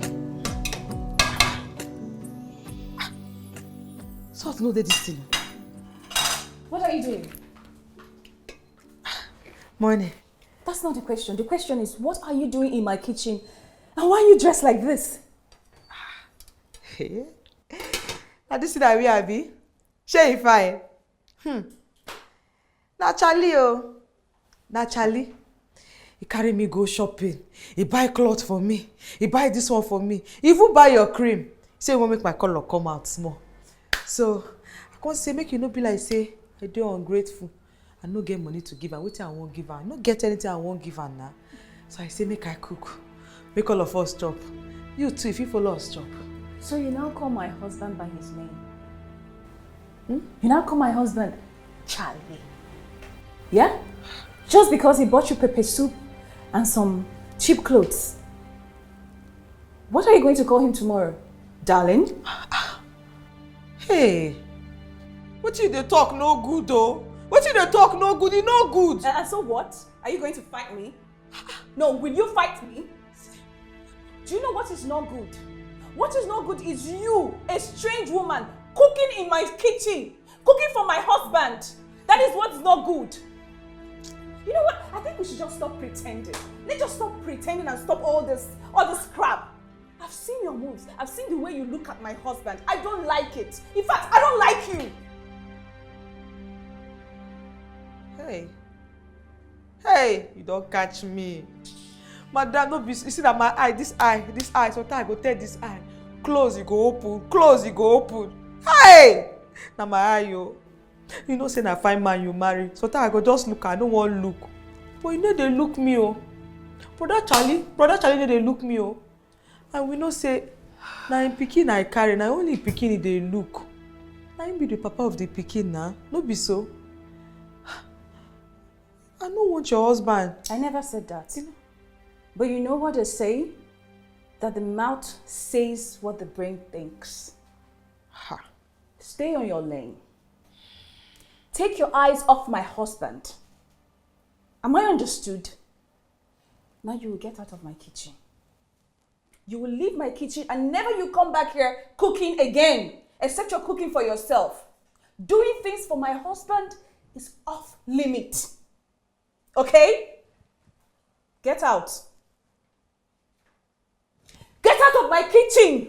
Salt no dey this thing. What are you doing? Morning. That's not the question. The question is, what are you doing in my kitchen? And why are you dressed like this? Hey. Now this is that we abi? Shey you fine? Hmm. Na Charlie o. Na Charlie. He carry me go shopping. He buy cloth for me. He buy this one for me. He even buy your cream. Say he wan make my color come out small. So, I come say make you no be like say I dey ungrateful. I no get money to give am. Wetin I wan give am? I no get anything I wan give am na. So I say make I cook. Make all of us chop. You too, if you follow us chop. So you now call my husband by his name? Hmm? You now call my husband Charlie? Yeah? Just because he bought you pepper soup and some cheap clothes. What are you going to call him tomorrow? Darling? Hey, wetin you dey talk no good o. Wetin you dey talk no good, e no good. Uh, so what? Are you going to fight me? No, will you fight me? Do you know what is not good? What is not good is you, a strange woman, cooking in my kitchen, cooking for my husband. That is what's not good. You know what? I think we should just stop pretending. Let's just stop pretending and stop all this, all this crap. I've seen your moves. I've seen the way you look at my husband. I don't like it. In fact, I don't like you. Hey. Hey, you don catch me. Madam, no be, you see that my eye, this eye, this eye, sometimes I go tell this eye, close, e go open, close, e go open. Hey! Na my eye o. You know say na fine man you marry. Sometimes I go just look, I no wan look. But you no dey look me o. Brother Charlie, brother Charlie no dey look me o. And we know say na him pikin I carry, na only pikin he dey look. Na him be the papa of the pikin na, no be so? I no want your husband. I never said that. But you know what they say? That the mouth says what the brain thinks. Ha. Stay on your lane. Take your eyes off my husband. Am I understood? Now you will get out of my kitchen. You will leave my kitchen and never you come back here cooking again, except you're cooking for yourself. Doing things for my husband is off limit. Okay? Get out. Get out of my kitchen!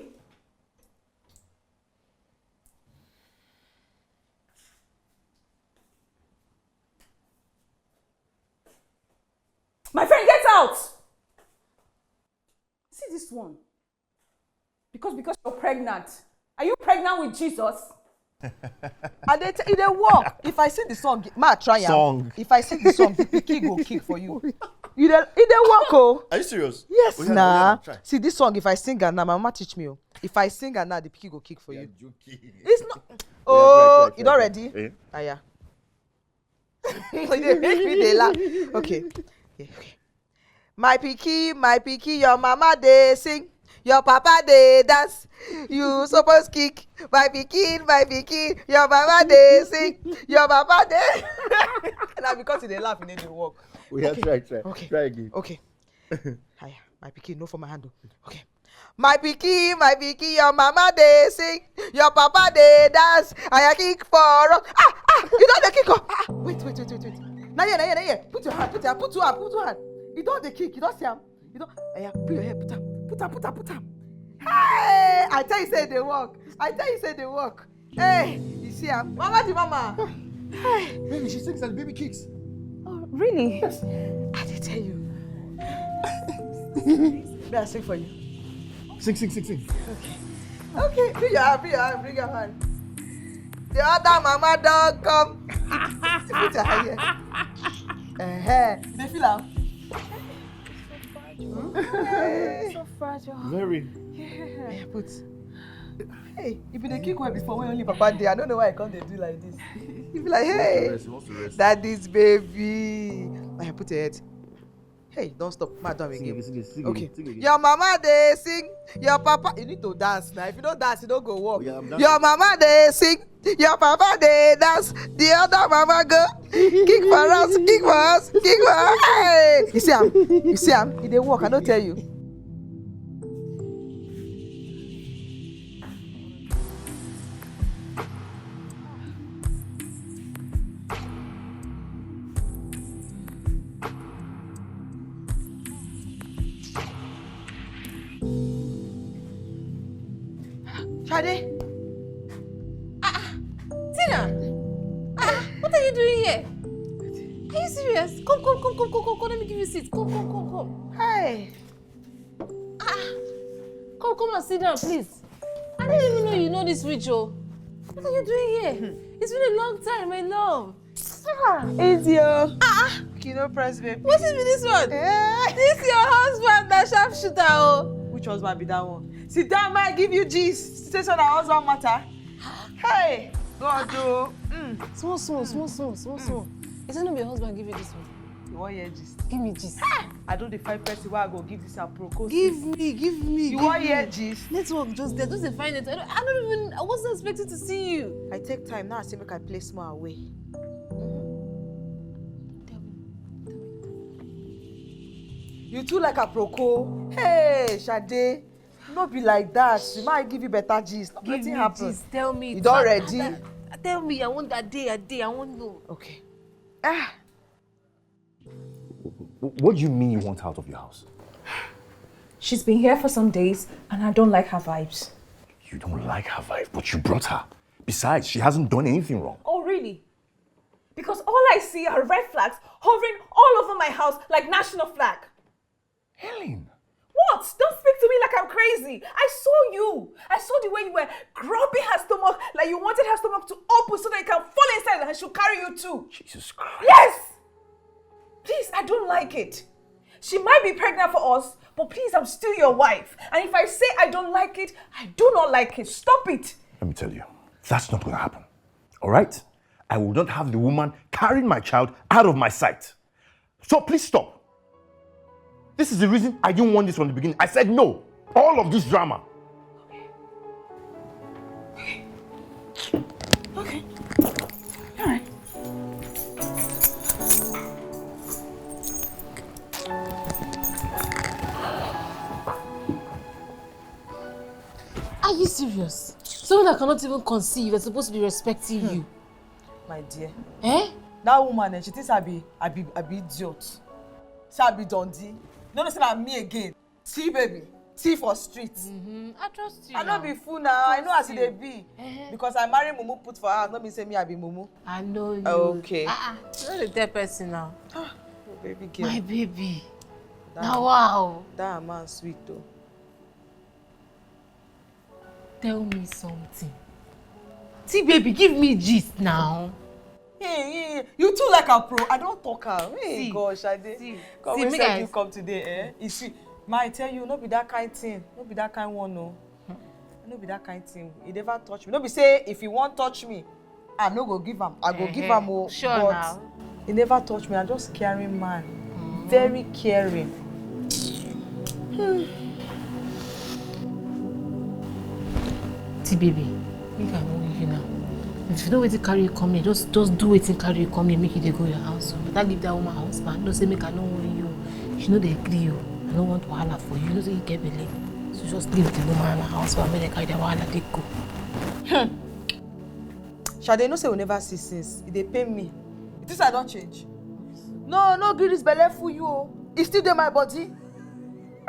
My friend, get out! See this one. Because because you're pregnant. Are you pregnant with Jesus? I dey t- e dey work. If I sing the song, ma try am. Song. If I sing the song, the pikin go kick for you. You dey e dey work o. Are you serious? Yes Oh, yeah, na. Yeah, try. See this song, if I sing am now, my mama teach me o. If I sing am now, the pikin go kick for you. Joking. It's not. Yeah, Oh, try, try, you try, don try. ready? Eh? Aya. You dey make me dey laugh. Okay. Yeah, okay. My pikin, my pikin, your mama dey sing, your papa dey dance. You suppose kick. My pikin, my pikin, your mama dey sing, your papa dey. Na because you dey laugh, you no dey work. We have try, try. Okay. Try again. Okay. Aya, my pikin, no for my hand o. Okay. My pikin, my pikin, your mama dey sing, your papa dey dance. Aya, kick for rock. Ah, ah, you don dey kick o. Ah, ah, wait, wait, wait, wait, wait. Na here, na here, na here. Put your hand, put your hand, put two hand, put two hand. You don dey kick, you don see am. You don, aya, put your head, put am, put am, put am, put am. Hey, I tell you say e dey work. I tell you say e dey work. Hey, you see am. Mama the mama. Hey. Baby, she thinks that baby kicks. Oh, really? I dey tell you. May I sing for you? Sing, sing, sing, sing. Okay, bring your hand, bring your hand, bring your hand. The other mama don come. Put your hand here. Uh-huh. You dey feel am? So fragile. Very. Yeah. Put. Hey, if you dey kick well before when only papa dey, I don't know why I come dey do like this. You be like, hey, Rest, he wants to rest. Daddy's baby. I put your head. Hey, don't stop. Ma, don't Sing again. again, sing again, sing Okay. again, sing again. Your mama dey sing. Your papa, you need to dance now. If you don't dance, you don't go work. Oh, yeah, I'm dancing. Your mama dey sing. Your papa dey dance. The other mama go kick for us, kick for us, kick for us. Hey! You see am? You see am? E dey work. I don't tell you. Shade. Ah, ah. Tina. Ah, ah, what are you doing here? Are you serious? Come, come, come, come, come, come, come. Let me give you seat. Come, come, come, come. Hey. Ah, come, come and sit down, please. I didn't even know you know this witch, oh. What are you doing here? It's been a long time, my love. Ah, easy, oh. Ah, you know, press, baby. What is with this one? Eh? This your husband, that sharpshooter, oh. Which husband be that one? Sit down, man. Give you gist. Say so that husband matter. Hey, God, oh. Mm. Small, small, small, small, small, small. Is it not your husband give you this one? You wan hear gist? Give me gist. I don dey find person wey I go give this aproko. Give me, give me. You wan hear gist? Network just there, just dey find network. I don't, I don't even, I wasn't expecting to see you. I take time now, I say make I play small away. You too like aproko. Hey, Shade. No be like that. She might give you better gist. Give me gist. Tell me. You don ready? Tell me. I want that day, a day. I want know. Okay. Ah. What do you mean you want her out of your house? She's been here for some days and I don't like her vibes. You don't like her vibe, but you brought her. Besides, she hasn't done anything wrong. Oh, really? Because all I see are red flags hovering all over my house like national flag. Helen! What? Don't speak to me like I'm crazy. I saw you. I saw the way you were grabbing her stomach like you wanted her stomach to open so that you can fall inside and she'll carry you too. Jesus Christ. Yes! Please, I don't like it. She might be pregnant for us, but please, I'm still your wife. And if I say I don't like it, I do not like it. Stop it. Let me tell you, that's not going to happen. All right? I will not have the woman carrying my child out of my sight. So please stop. This is the reason I didn't want this from the beginning. I said no. All of this drama. Okay. All right. Are you serious? Someone that cannot even conceive is supposed to be respecting you. My dear. Eh? That woman, eh, she thinks I be, I be, I be idiot. Say I be dundee. No, no, say na me again. See, baby. See for street. Mm-hmm. I trust you. I no be fool now. I know as e dey be. Eh. Because I marry mumu put for house, no mean say me I be mumu. I know you. Okay. Ah, ah. You no dey tell person now. Ah, oh, baby girl. My baby. That, now, wow. That man sweet though. Tell me something. See, baby, give me gist now. Hey, hey, you too like a pro. I don't talk her. Hey, see, gosh, I did. See, come see, me guys. You come today, eh? You see, my I tell you, no be that kind thing. No be that kind one, no. No be that kind thing. He never touch me. No be say if he won't touch me, I no go give am. I go give am o. Sure but now. He never touch me. I just caring man. Mm. Very caring. Hmm. See, baby, make I no leave you now. If you know wetin carry you come here, just just do wetin carry you come here, make you dey go your house. Better leave that woman husband. No say make I no worry you. She no dey gree you. I no want wahala for you. You know say you get belle. So just leave the woman and her husband, make dem carry their wahala dey go. Hmm. Shade, you know say we never see since. E dey pain me. You think say I don change? No, no gree this belle fool you o. E still dey my body.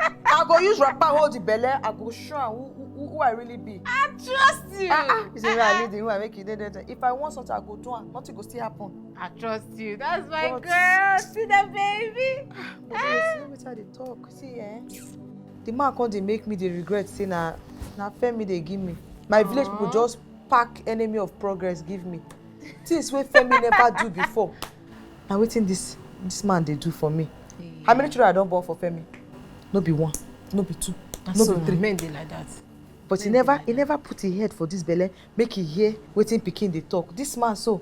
I go use wrapper hold the belle. I go show am who, who, who I really be. I trust you. Ah, ah. You say me I need the woman make you dey there. If I want something, I go do am. Nothing go still happen. I trust you. That's my girl. See the baby. Ah, but you see wetin I dey talk. See, eh? The man come dey make me dey regret say na na Femi dey give me. My village people just pack enemy of progress give me. Things wey Femi never do before. Na wetin this this man dey do for me. How many children I don born for Femi? No be one, no be two, no be three. Men dey like that. But he never he never put him head for this belle make he hear wetin pikin dey talk. This man so,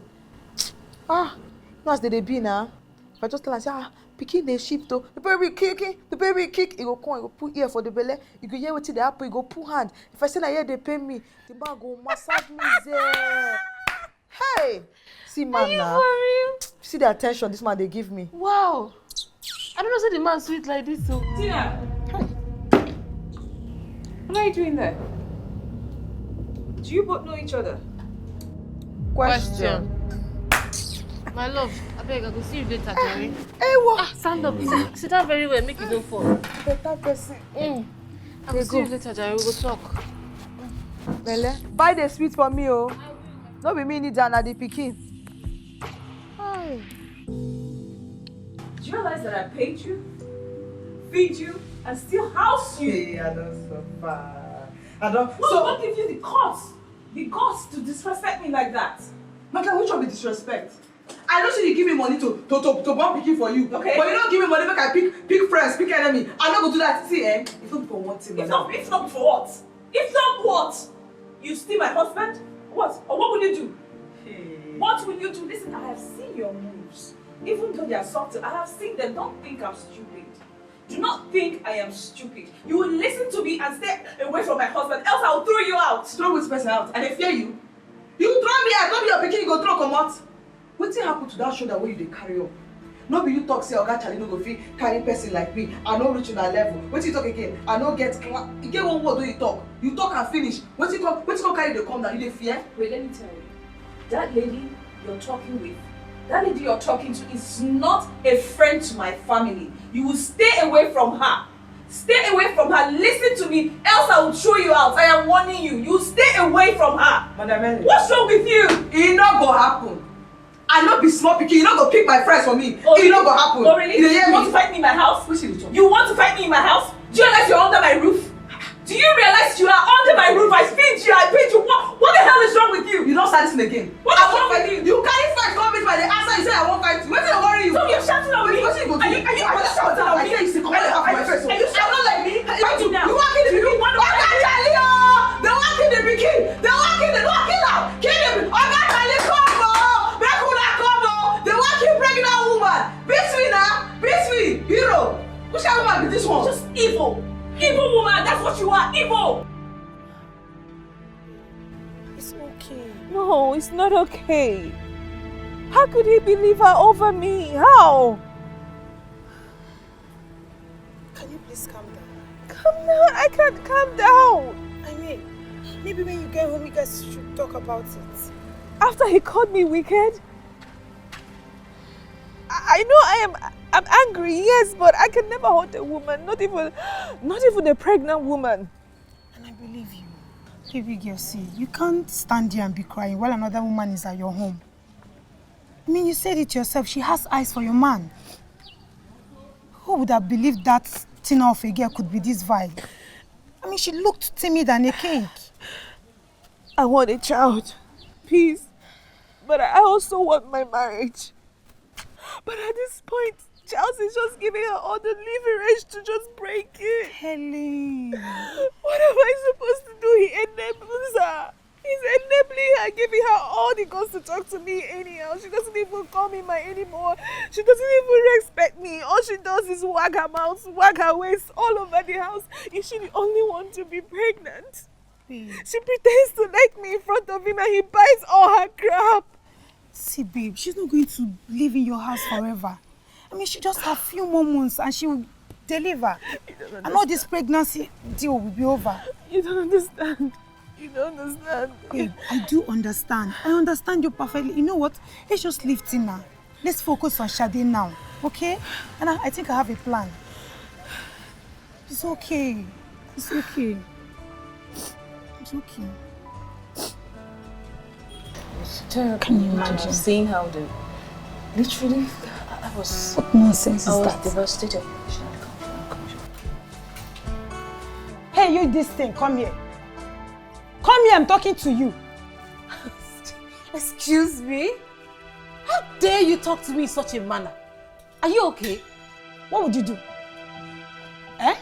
ah, you know as they dey be na. If I just tell am say, ah, pikin dey shift o, the baby kick, the baby kick, he go come, he go put ear for the belle, he go hear wetin dey happen, he go put hand. If I say na here dey pain me, the man go massage me there. Hey! See man now. Are you for real? See the attention this man dey give me. Wow. I don't know say the man sweet like this o. Tina! What are you doing there? Do you both know each other? Question. My love, abeg, I go see you later, Jerry. Hey, what? Ah, stand up. Sit, sit down very well, make you no fall. Better person. Mm. I go see you later, Jerry. We go talk. Belle, buy the sweet for me o. No be me need am, na the pikin. Hi. Do you realize that I paid you, feed you, and still house you? Hey, I don't suffer. I don't. What, so, what gives you the guts, the guts to disrespect me like that? Madam, which one be disrespect? I know say you give me money to to to to born pikin for you. Okay. But you don't give me money make I pick pick friends, pick enemy. I no go do that. See, eh? If not for one thing, if not, if not for what? If not what? You steal my husband? What? Or what will you do? Hey. What will you do? Listen, I have seen your moves. Even though they are subtle, I have seen them. Don't think I'm stupid. Do not think I am stupid. You will listen to me and stay away from my husband, else I will throw you out. Throw which person out? I dey fear you? You throw me out, no be your pikin you go throw comot. Wetin happen to that shoulder wey you dey carry up? No be you talk say Oga Charlie no go fit carry person like me, I no reach una level. Wetin you talk again? I no get class. E get one word wey you talk, you talk am finish. Wetin come, wetin come carry you dey come down? You dey fear? Wait, let me tell you. That lady you're talking with, that lady you're talking to is not a friend to my family. You will stay away from her. Stay away from her. Listen to me, else I will throw you out. I am warning you. You stay away from her. Madam Ellen. What's wrong with you? E no go happen. I no be small pikin. You no go pick my friends for me. Oh, e no go happen. Oh, really? You dey hear me? You want to fight me in my house? Which you dey talk? You want to fight me in my house? Do you realize you're under my roof? Do you realize you are under my roof? I feed you, I feed you. What, what the hell is wrong with you? You don't start this again. What is wrong with you? You carry fight come meet my dey answer you say I wan fight you. Wetin dey worry you? So you're shouting at me? Wetin you go do? Are you, are you, are you shouting at me? I say you say comot your hand for my face o. Are you shouting at me? Are you shouting at me? You wan kill the pikin? Oga Charlie o! Dem wan kill the pikin! Dem wan kill the, dem wan kill am! Kill the pikin! Oga Charlie come o! Make una come o! Dem wan kill pregnant woman! Beat me na! Which kind of woman be this one? Just evil. Evil woman, that's what you are, evil. It's okay. No, it's not okay. How could he believe her over me? How? Can you please calm down? Calm down. I can't calm down. I mean, maybe when you get home, you guys should talk about it. After he called me wicked, I I know I am I'm angry, yes, but I can never hurt a woman, not even not even a pregnant woman. And I believe you. Baby girl, see, you can't stand there and be crying while another woman is at your home. I mean, you said it yourself. She has eyes for your man. Who would have believed that Tina of a girl could be this vile? I mean, she looked timid and a cake. I want a child, please. But I also want my marriage. But at this point, Charles is just giving her all the leverage to just break it. Helen. What am I supposed to do? He enables her. He's enabling her, giving her all the guts to talk to me anyhow. She doesn't even call me my anymore. She doesn't even respect me. All she does is wag her mouth, wag her waist all over the house. Is she the only one to be pregnant? Babe. She pretends to like me in front of him and he buys all her crap. See, babe, she's not going to live in your house forever. I mean, she just have few more months and she will deliver. And all this pregnancy deal will be over. You don't understand. You don't understand. Babe, I do understand. I understand you perfectly. You know what? Let's just leave Tina. Let's focus on Shade now, okay? And I, I think I have a plan. It's okay. It's okay. It's okay. It's terrible. Can you imagine seeing how the literally I, I was What nonsense I is was that? Devastated. Hey, you, this thing, come here. Come here, I'm talking to you. Excuse me? How dare you talk to me in such a manner? Are you okay? What would you do? Eh?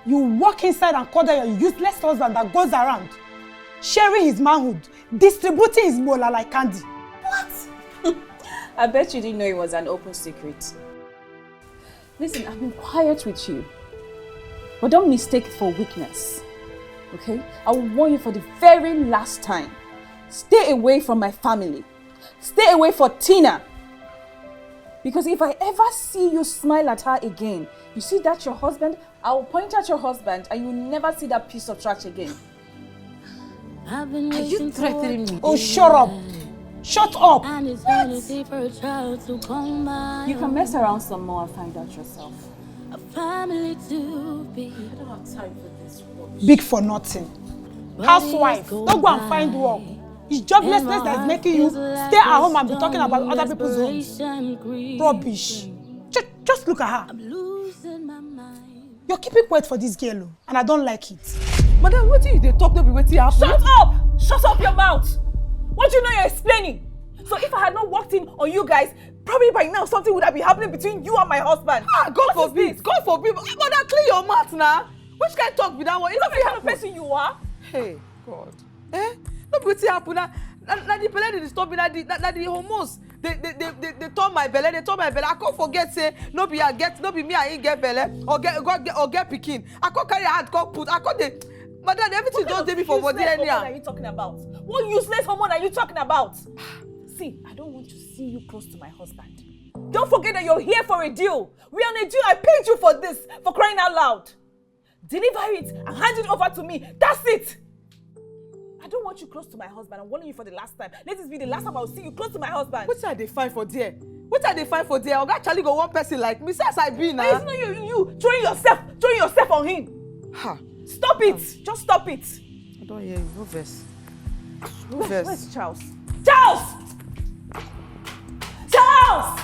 You walk inside and call that your useless husband that goes around sharing his manhood, distributing his mola like candy. What? I bet you didn't know it was an open secret. Listen, I've been quiet with you, but don't mistake it for weakness. Okay? I will warn you for the very last time. Stay away from my family. Stay away for Tina. Because if I ever see you smile at her again, you see that your husband, I will point at your husband and you will never see that piece of trash again. Are you threatening me? Oh, shut up! Shut up! And it's only for a child to come by. You can mess around some more and find out yourself. A family to be. I don't have time for this. Big for nothing. Housewife, don't go and find work. It's joblessness that is making you stay at home and be talking about other people's homes. Rubbish. Just, just look at her. Losing my mind. You're keeping quiet for this girl, oh, and I don't like it. Madam, what do you dey talk? No be wetin happen. Shut up! Shut up your mouth! What do you know you're explaining? So if I had not walked in on you guys, probably by now something would have been happening between you and my husband. Ah, God forbid! God forbid! Mother, clear your mouth now. Which kind of talk be that one? Is that the kind of person you are? Hey, God. Eh? No be wetin happen na, na, na the belle dey disturb me, na the, na, na the hormones. They, they, they, they, they turn my belle, they turn my belle. I can't forget say no be I get, no be me I get belle or get, or get, or get pikin. I can't carry hand, can't put. I can't dey, madam, everything don dey me for body anyhow. What useless hormone are you talking about? What useless hormone are you talking about? See, I don't want to see you close to my husband. Don't forget that you're here for a deal. We're on a deal. I paid you for this, for crying out loud. Deliver it and hand it over to me. That's it. I don't want you close to my husband. I'm warning you for the last time. Let this be the last time I'll see you close to my husband. What I dey find for there? What I dey find for there? Oga Charlie go one person like me. See as I be now. It's not you, you throwing yourself, throwing yourself on him. Ha. Stop it. Just stop it. I don't hear you. No verse. No verse. Where's Charles? Charles! Charles!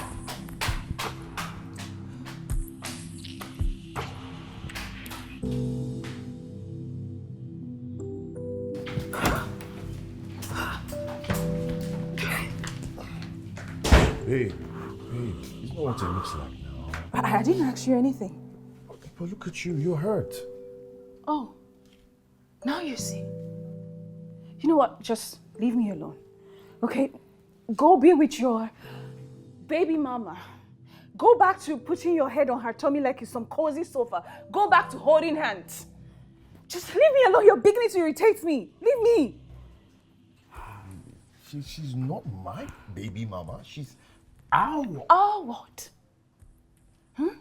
Babe, babe, it's not what it looks like now. I, I didn't ask you anything. But look at you, you're hurt. Oh, now you see. You know what? Just leave me alone. Okay? Go be with your baby mama. Go back to putting your head on her tummy like it's some cozy sofa. Go back to holding hands. Just leave me alone. You're beginning to irritate me. Leave me. She, she's not my baby mama. She's our. Our what? Hmm?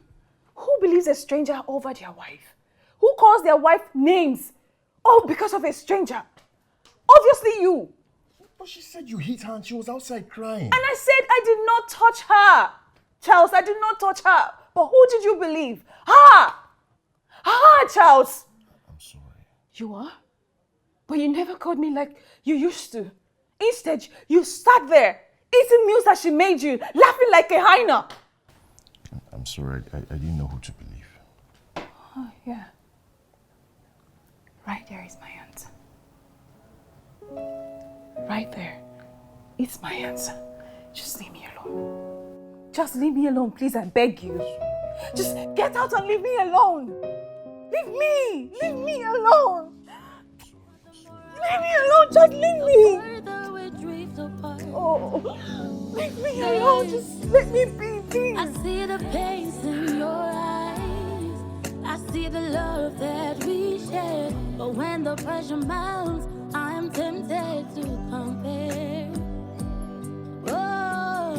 Who believes a stranger over their wife? Who calls their wife names? Oh, because of a stranger. Obviously you. But she said you hit her and she was outside crying. And I said I did not touch her. Charles, I did not touch her. But who did you believe? Her! Her, Charles! I'm sorry. You are? But you never called me like you used to. Instead, you sat there, eating meals that she made you, laughing like a hyena. I'm sorry. I, I didn't know who to believe. Oh, yeah. Right there is my answer. Right there is my answer. Just leave me alone. Just leave me alone, please, I beg you. Just get out and leave me alone. Leave me! Leave me alone! Leave me alone! Just leave me! Oh, leave me alone! Just let me be, please! I see the pains in your eyes. I see the love that we share. But when the pressure mounts, I'm tempted to compare. Oh,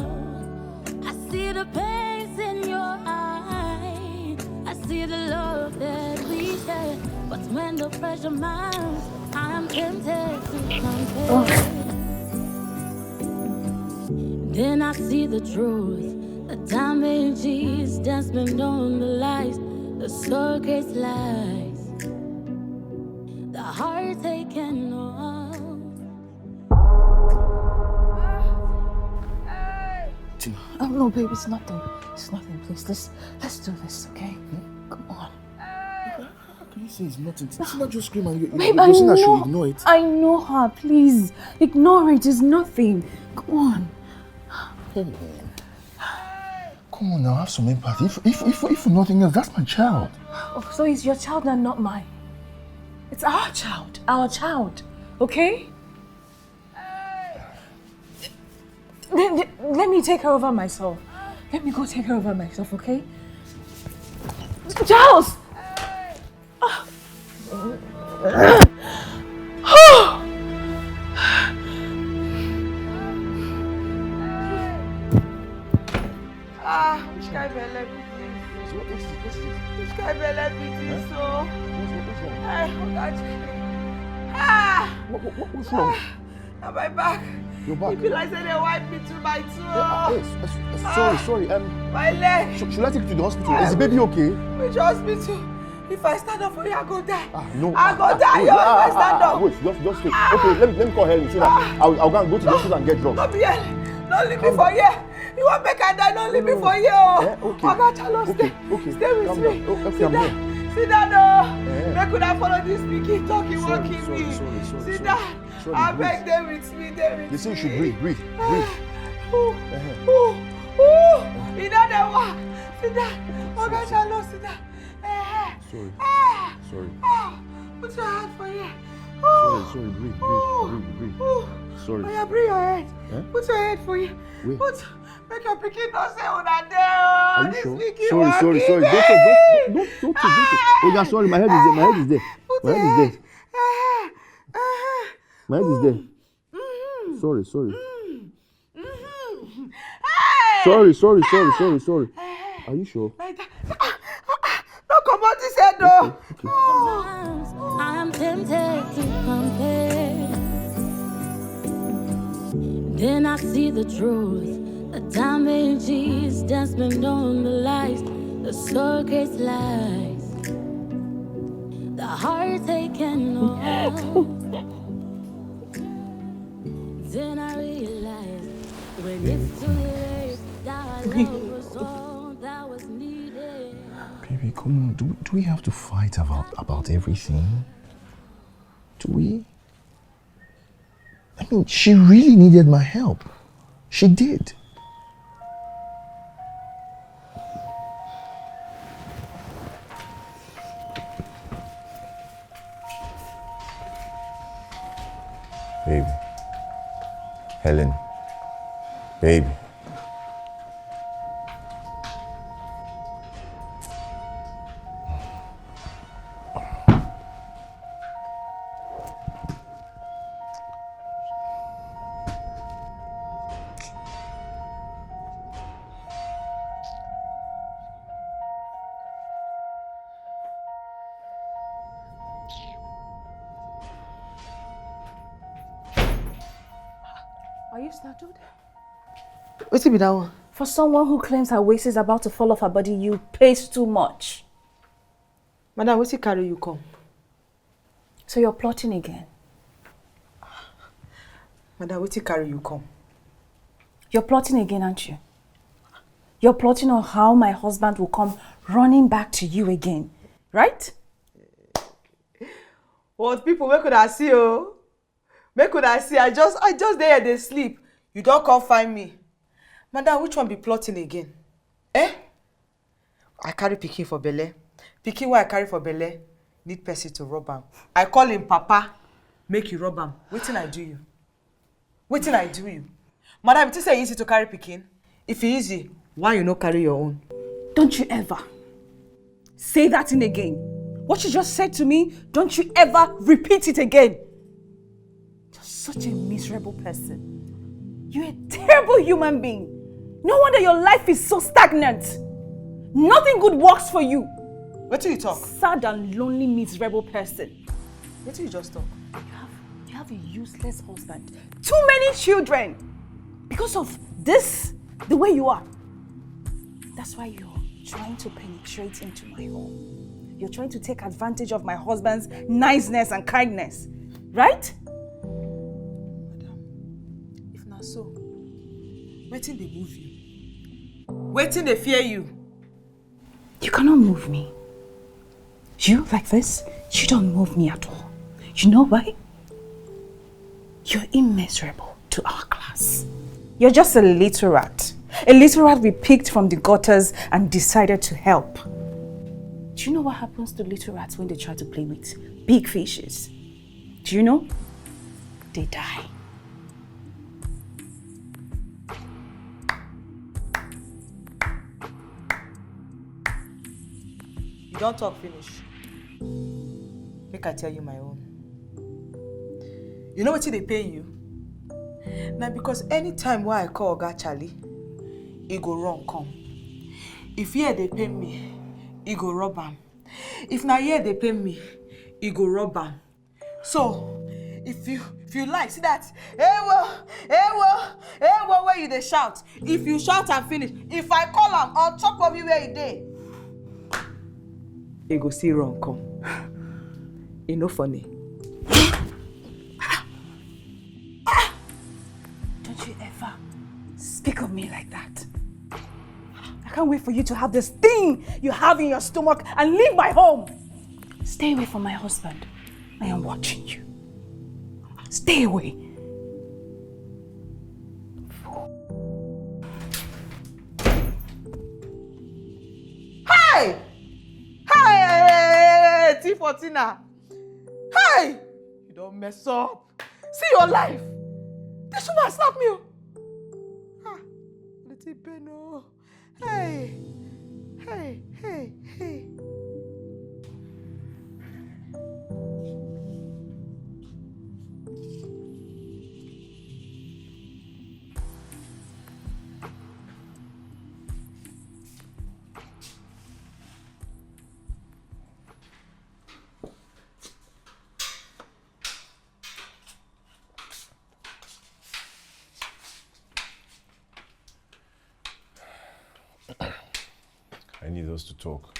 I see the pains in your eyes. I see the love that we share. But when the pressure mounts, I'm tempted to compare. Then I see the truth. The damage is that's been on the lies, the circus lies. The heartache and all. Oh, no, babe, it's nothing. It's nothing. Please, let's, let's do this, okay? Come on. How can you say it's nothing? Tina just scream and you, you, Babe, you I saying I should know, ignore it? I know her. Please, ignore it. It's nothing. Come on. Come on. Come on now, have some empathy. If, if, if, if nothing else, that's my child. Oh, so it's your child and not mine. It's our child. Our child. Okay? Let, let, let me take her over myself. Let me go take her over myself, okay? Charles! Ah, which kind belle be this? Which kind belle be this? So, hey, Oga Chike. Ah! What, what, what, what's wrong? Na my back. Your back? E be like say dem wipe me two by two. Eh, eh, eh, sorry, sorry. Um, My leg. Should, should I take you to the hospital? Is the baby okay? Which hospital? If I stand up for you, I go die. Ah, no. I go die. You if I stand up. Wait, just, just wait. Okay, let me, let me call Helen so that I'll, I'll go and go to the hospital and get drugs. No be Helen. No leave me for here. You wan make I die? No leave me for here. Oh. Eh, okay. Oga Charles, stay. Okay. Stay with me. Oh, okay, sit down. Sit down, no. Eh. Make una follow this pikin talk. You wan kill me. Sorry, sorry, sorry. Sit down. Sorry, I beg, dey with me, dey with me. They say you should breathe, breathe, breathe. Ooh, ooh, ooh. You know the one. Sit down. Oga Charles, sit down. Eh, eh. Sorry. Ah, sorry. Ah, put your hand for here. Sorry, sorry, breathe, breathe, breathe, breathe. Sorry. Oya, bring your head. Eh? Put your head for here. Where? Put, make your pikin no say una dey. Are you This sure? pikin Sorry, wan sorry, kill sorry. me. Don't touch, don't, don't, don't, don't touch, don't touch. Oh, yeah, sorry, my head is there, my head is there. Put My your head is head. There. Eh, eh, eh. My head is there. Mm-hmm. Sorry, sorry. Mm-hmm. Hey! Sorry, sorry, sorry, sorry, sorry. Are you sure? Like that. Ah, ah, ah, no comot this head though. Okay. Oh. I am tempted to compare. Then I see the truth. The damage is that's been on the lies, the circus lies, the heartache and all. Then I realize when it's too late, that love was all that was needed. Baby, come on. Do, do we have to fight about, about everything? Do we? I mean, she really needed my help. She did. Babe. Helen. Babe. Are you startled? Wetin be that one? For someone who claims her waist is about to fall off her body, you pace too much. Madam, wetin carry you come? So you're plotting again? Madam, wetin carry you come? You're plotting again, aren't you? You're plotting on how my husband will come running back to you again, right? What people, make una see o. Make una see, I just I just dey here dey sleep. You don come find me. Madam, which one be plotting again? Eh? I carry pikin for belle. Pikin wey I carry for belle need person to rub am. I call him papa, make you rub am. Wetin I do you? Wetin I do you? Madam, you think say e easy to carry pikin? If e easy, why you no carry your own? Don't you ever say that thing again. What you just said to me, don't you ever repeat it again. You're such a miserable person. You're a terrible human being. No wonder your life is so stagnant. Nothing good works for you. Wetin you talk? Sad and lonely, miserable person. Wetin you just talk? You have, you have a useless husband. Too many children. Because of this, the way you are. That's why you're trying to penetrate into my home. You're trying to take advantage of my husband's niceness and kindness. Right? Madam, if na so, wetin dey move you? Wetin dey fear you? You cannot move me. You, like this, you don't move me at all. You know why? You're immeasurable to our class. You're just a little rat. A little rat we picked from the gutters and decided to help. Do you know what happens to little rats when they try to play with big fishes? Do you know? They die. You don talk finish. Make I tell you my own. You know wetin dey pain you? Na because anytime wey I call Oga Charlie, e go run come. If ear dey pain me, e go rub am. If na ear dey pain me, e go rub am. So, if you if you like, see that ewo ewo ewo wey you dey shout, if you shout am finish, if I call am on top of you where e dey, e go still run come. E no funny. Don't you ever speak of me like that. I can't wait for you to have this thing you have in your stomach and leave my home. Stay away from my husband. I am watching you. Stay away. Hey! Hey! T fourteen na. Hey! You don mess up. See your life. This woman slap me o. Ah, the thing pain o. Hey! Hey! Hey! Hey! I need us to talk.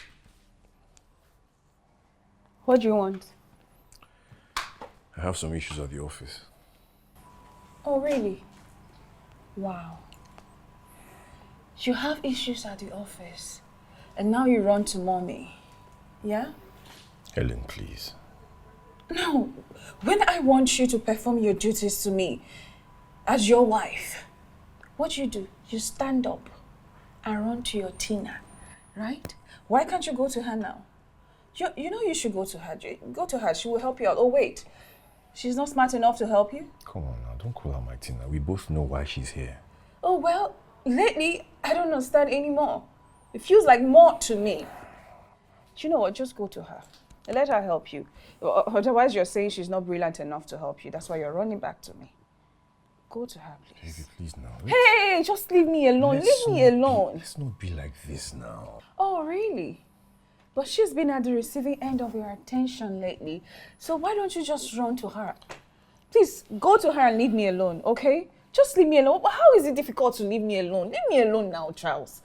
What do you want? I have some issues at the office. Oh, really? Wow. You have issues at the office, and now you run to mommy. Yeah? Helen, please. No. When I want you to perform your duties to me as your wife, what do you do? You stand up and run to your Tina, right? Why can't you go to her now? You, you know you should go to her. Go to her. She will help you out. Oh, wait. She's not smart enough to help you? Come on now, don't call her my Tina. We both know why she's here. Oh, well, lately, I don't understand anymore. It feels like more to me. Do you know what? Just go to her. Let her help you. O-, otherwise, you're saying she's not brilliant enough to help you. That's why you're running back to me. Go to her, please. Baby, please now. Hey, just leave me alone. Let's Leave me not be- alone. Let's not be like this now. Oh, really? But she's been at the receiving end of your attention lately. So why don't you just run to her? Please, go to her and leave me alone, okay? Just leave me alone. How is it difficult to leave me alone? Leave me alone now, Charles.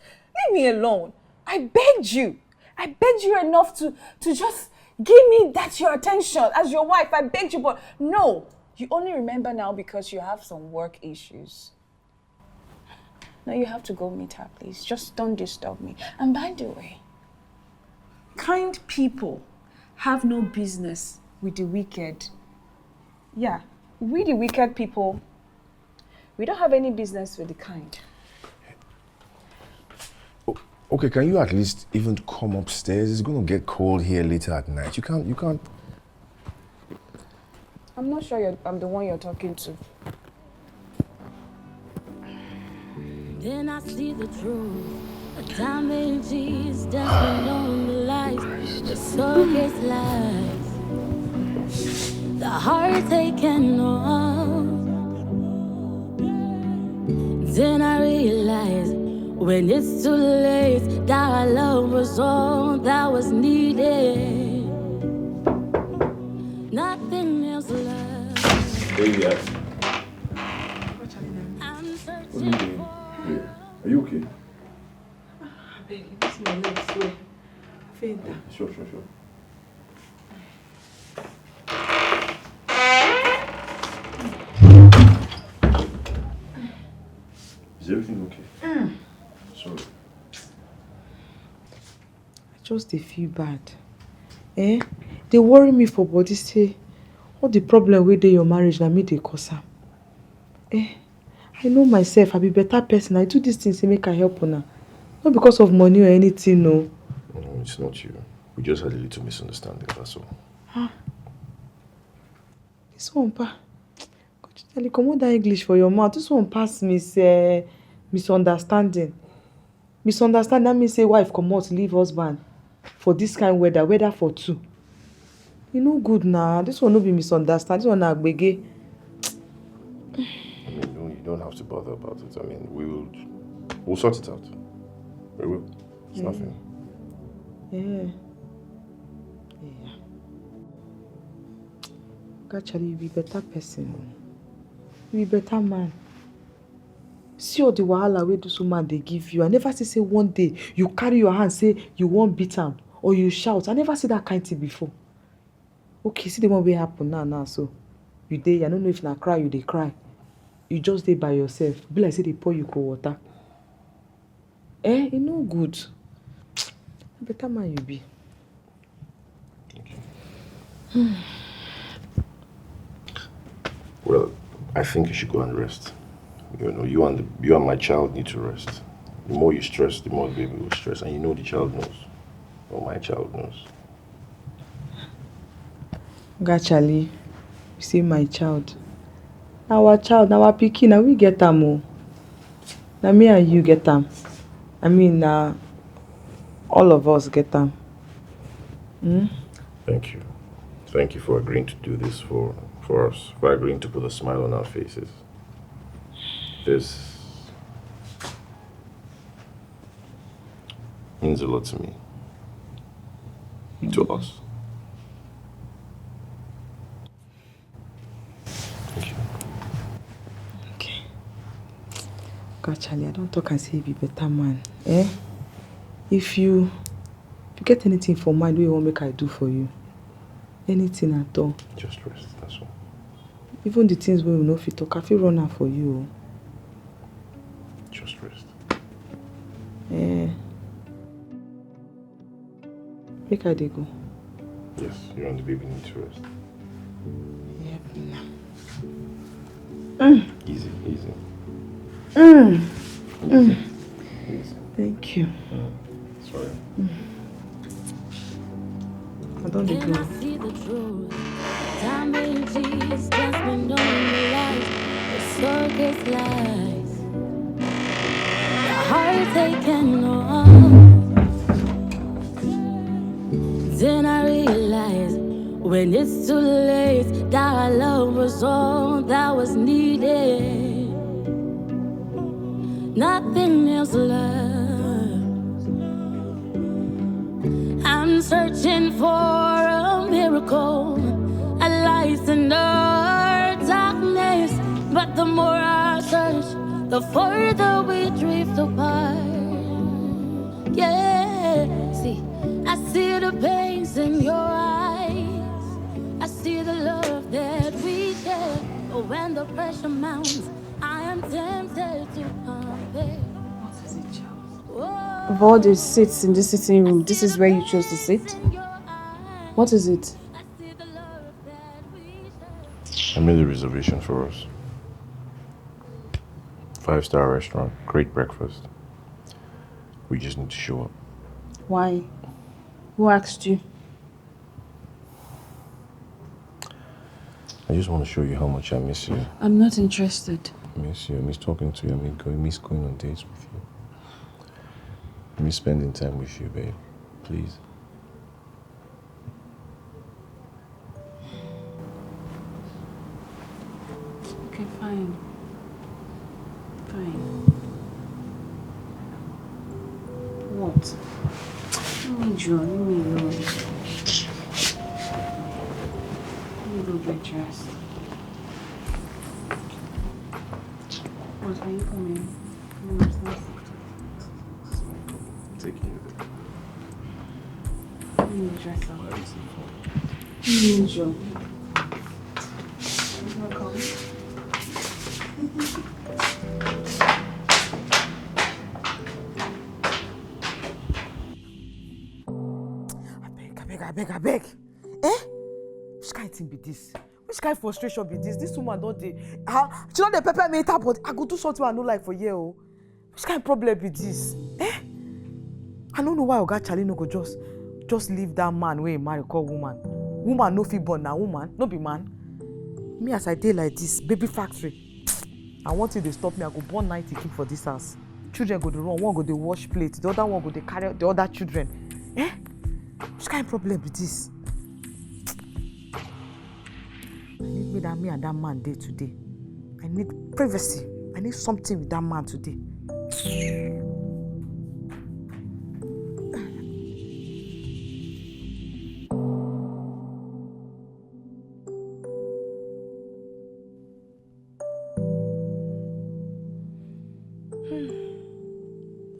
Leave me alone. I begged you. I begged you enough to, to just give me that your attention as your wife. I begged you, but no. You only remember now because you have some work issues. Now you have to go meet her, please. Just don't disturb me. And by the way, kind people have no business with the wicked. Yeah, we the wicked people, we don't have any business with the kind. Okay, can you at least even come upstairs? It's gonna get cold here later at night. You can't, you can't. I'm not sure you're, I'm the one you're talking to. Then I see the truth. The damage is done on the lies. The circus lies. The heartache and all. Then I realize when it's too late that our love was all that was needed. Nothing else left. Hey, yeah. I'm What are you searching doing for. Here? Are you okay? Abeg, this my leg swell. Faint. Sure, sure, sure. Is everything okay? Sorry. I just dey feel bad. Eh? Dey worry me for body say all the problem wey dey your marriage na me dey cause am. Eh? I know myself, I be better person. I do this thing say make I help una. Not because of money or anything, no. No, it's not you. We just had a little misunderstanding, that's all. This one, pa. Could you tell you, comot that English for your mouth? This one pass me, say misunderstanding. Misunderstanding, that means say wife comot, leave husband for this kind weather, weather for two. E no good na. This one no be misunderstand. This one na gbege. I mean, you don't, you don't have to bother about it. I mean, we'll, we'll sort it out. We will. It's nothing. Yeah. Yeah. Oga Charlie, you be better person. You be better man. See all the wahala wey this woman dey give you. I never see say one day you carry your hand say you wan beat am or you shout. I never see that kind thing before. Okay, see the one wey happen now now so. You dey, I no know if na cry you dey cry. You just dey by yourself. Be like say dey pour you cold water. Eh, e no good. Na better man you be. Well, I think you should go and rest. You know, you and the, you and my child need to rest. The more you stress, the more the baby will stress, and you know the child knows. Or my child knows. Oga Charlie, you say my child. Na our child, na our pikin, na we get am o. Na me and you get am. I mean, na all of us get am. Hmm? Thank you. Thank you for agreeing to do this for, for us, for agreeing to put a smile on our faces. This means a lot to me. To us. Thank you. Okay. Oga Charlie, I don talk and say you be better man. Eh? If you, if you get anything for mind wey you wan make I do for you, anything at all. Just rest, that's all. Even the things wey we no fit talk, I fit run am for you o. Just rest. Eh. Make I dey go. Yes, you and the baby need to rest. Yep, na. Easy, easy. Mm. Easy. Easy. Thank you. Sorry. I don dey Then go. I see the truth. Damage is just been on the lies. The circus lies. The heartache and all. Then I realize when it's too late that our love was all that was needed. Nothing else left. I'm searching for a miracle, a light in the darkness. But the more I The further we drift apart, yeah. See, I see the pains in your eyes. I see the love that we share. But when the pressure mounts, I am tempted to compare. What is it, child? Of all the seats in this sitting room, this is where you chose to sit? What is it? I made a reservation for us. Five star restaurant, great breakfast. We just need to show up. Why? Who asked you? I just want to show you how much I miss you. I'm not interested. I miss you. I miss talking to you. I miss going, miss going on dates with you. I miss spending time with you, babe. Please. Okay, fine. Fine. What? Let me draw, leave me alone. Let me go get dressed. What, are you coming? No, it's not. Taking you there. Let me dress up. Why is it fun? Let me enjoy. You wanna come? Abeg, abeg, abeg, abeg. Eh? Which kind thing be this? Which kind frustration be this? This woman don dey, ah, she don dey pepper me enter body. I go do something I no like for here o. Which kind problem be this? Eh? I no know why Oga Charlie no go just, just leave that man wey he marry call woman. Woman no fit born na woman, no be man. Me as I dey like this, baby factory. I want you dey stop me, I go born ninety keep for this house. Children go dey run, one go dey wash plate, the other one go dey carry the other children. Eh? Which kind problem be this? I need me that me and that man dey today. I need privacy. I need something with that man today.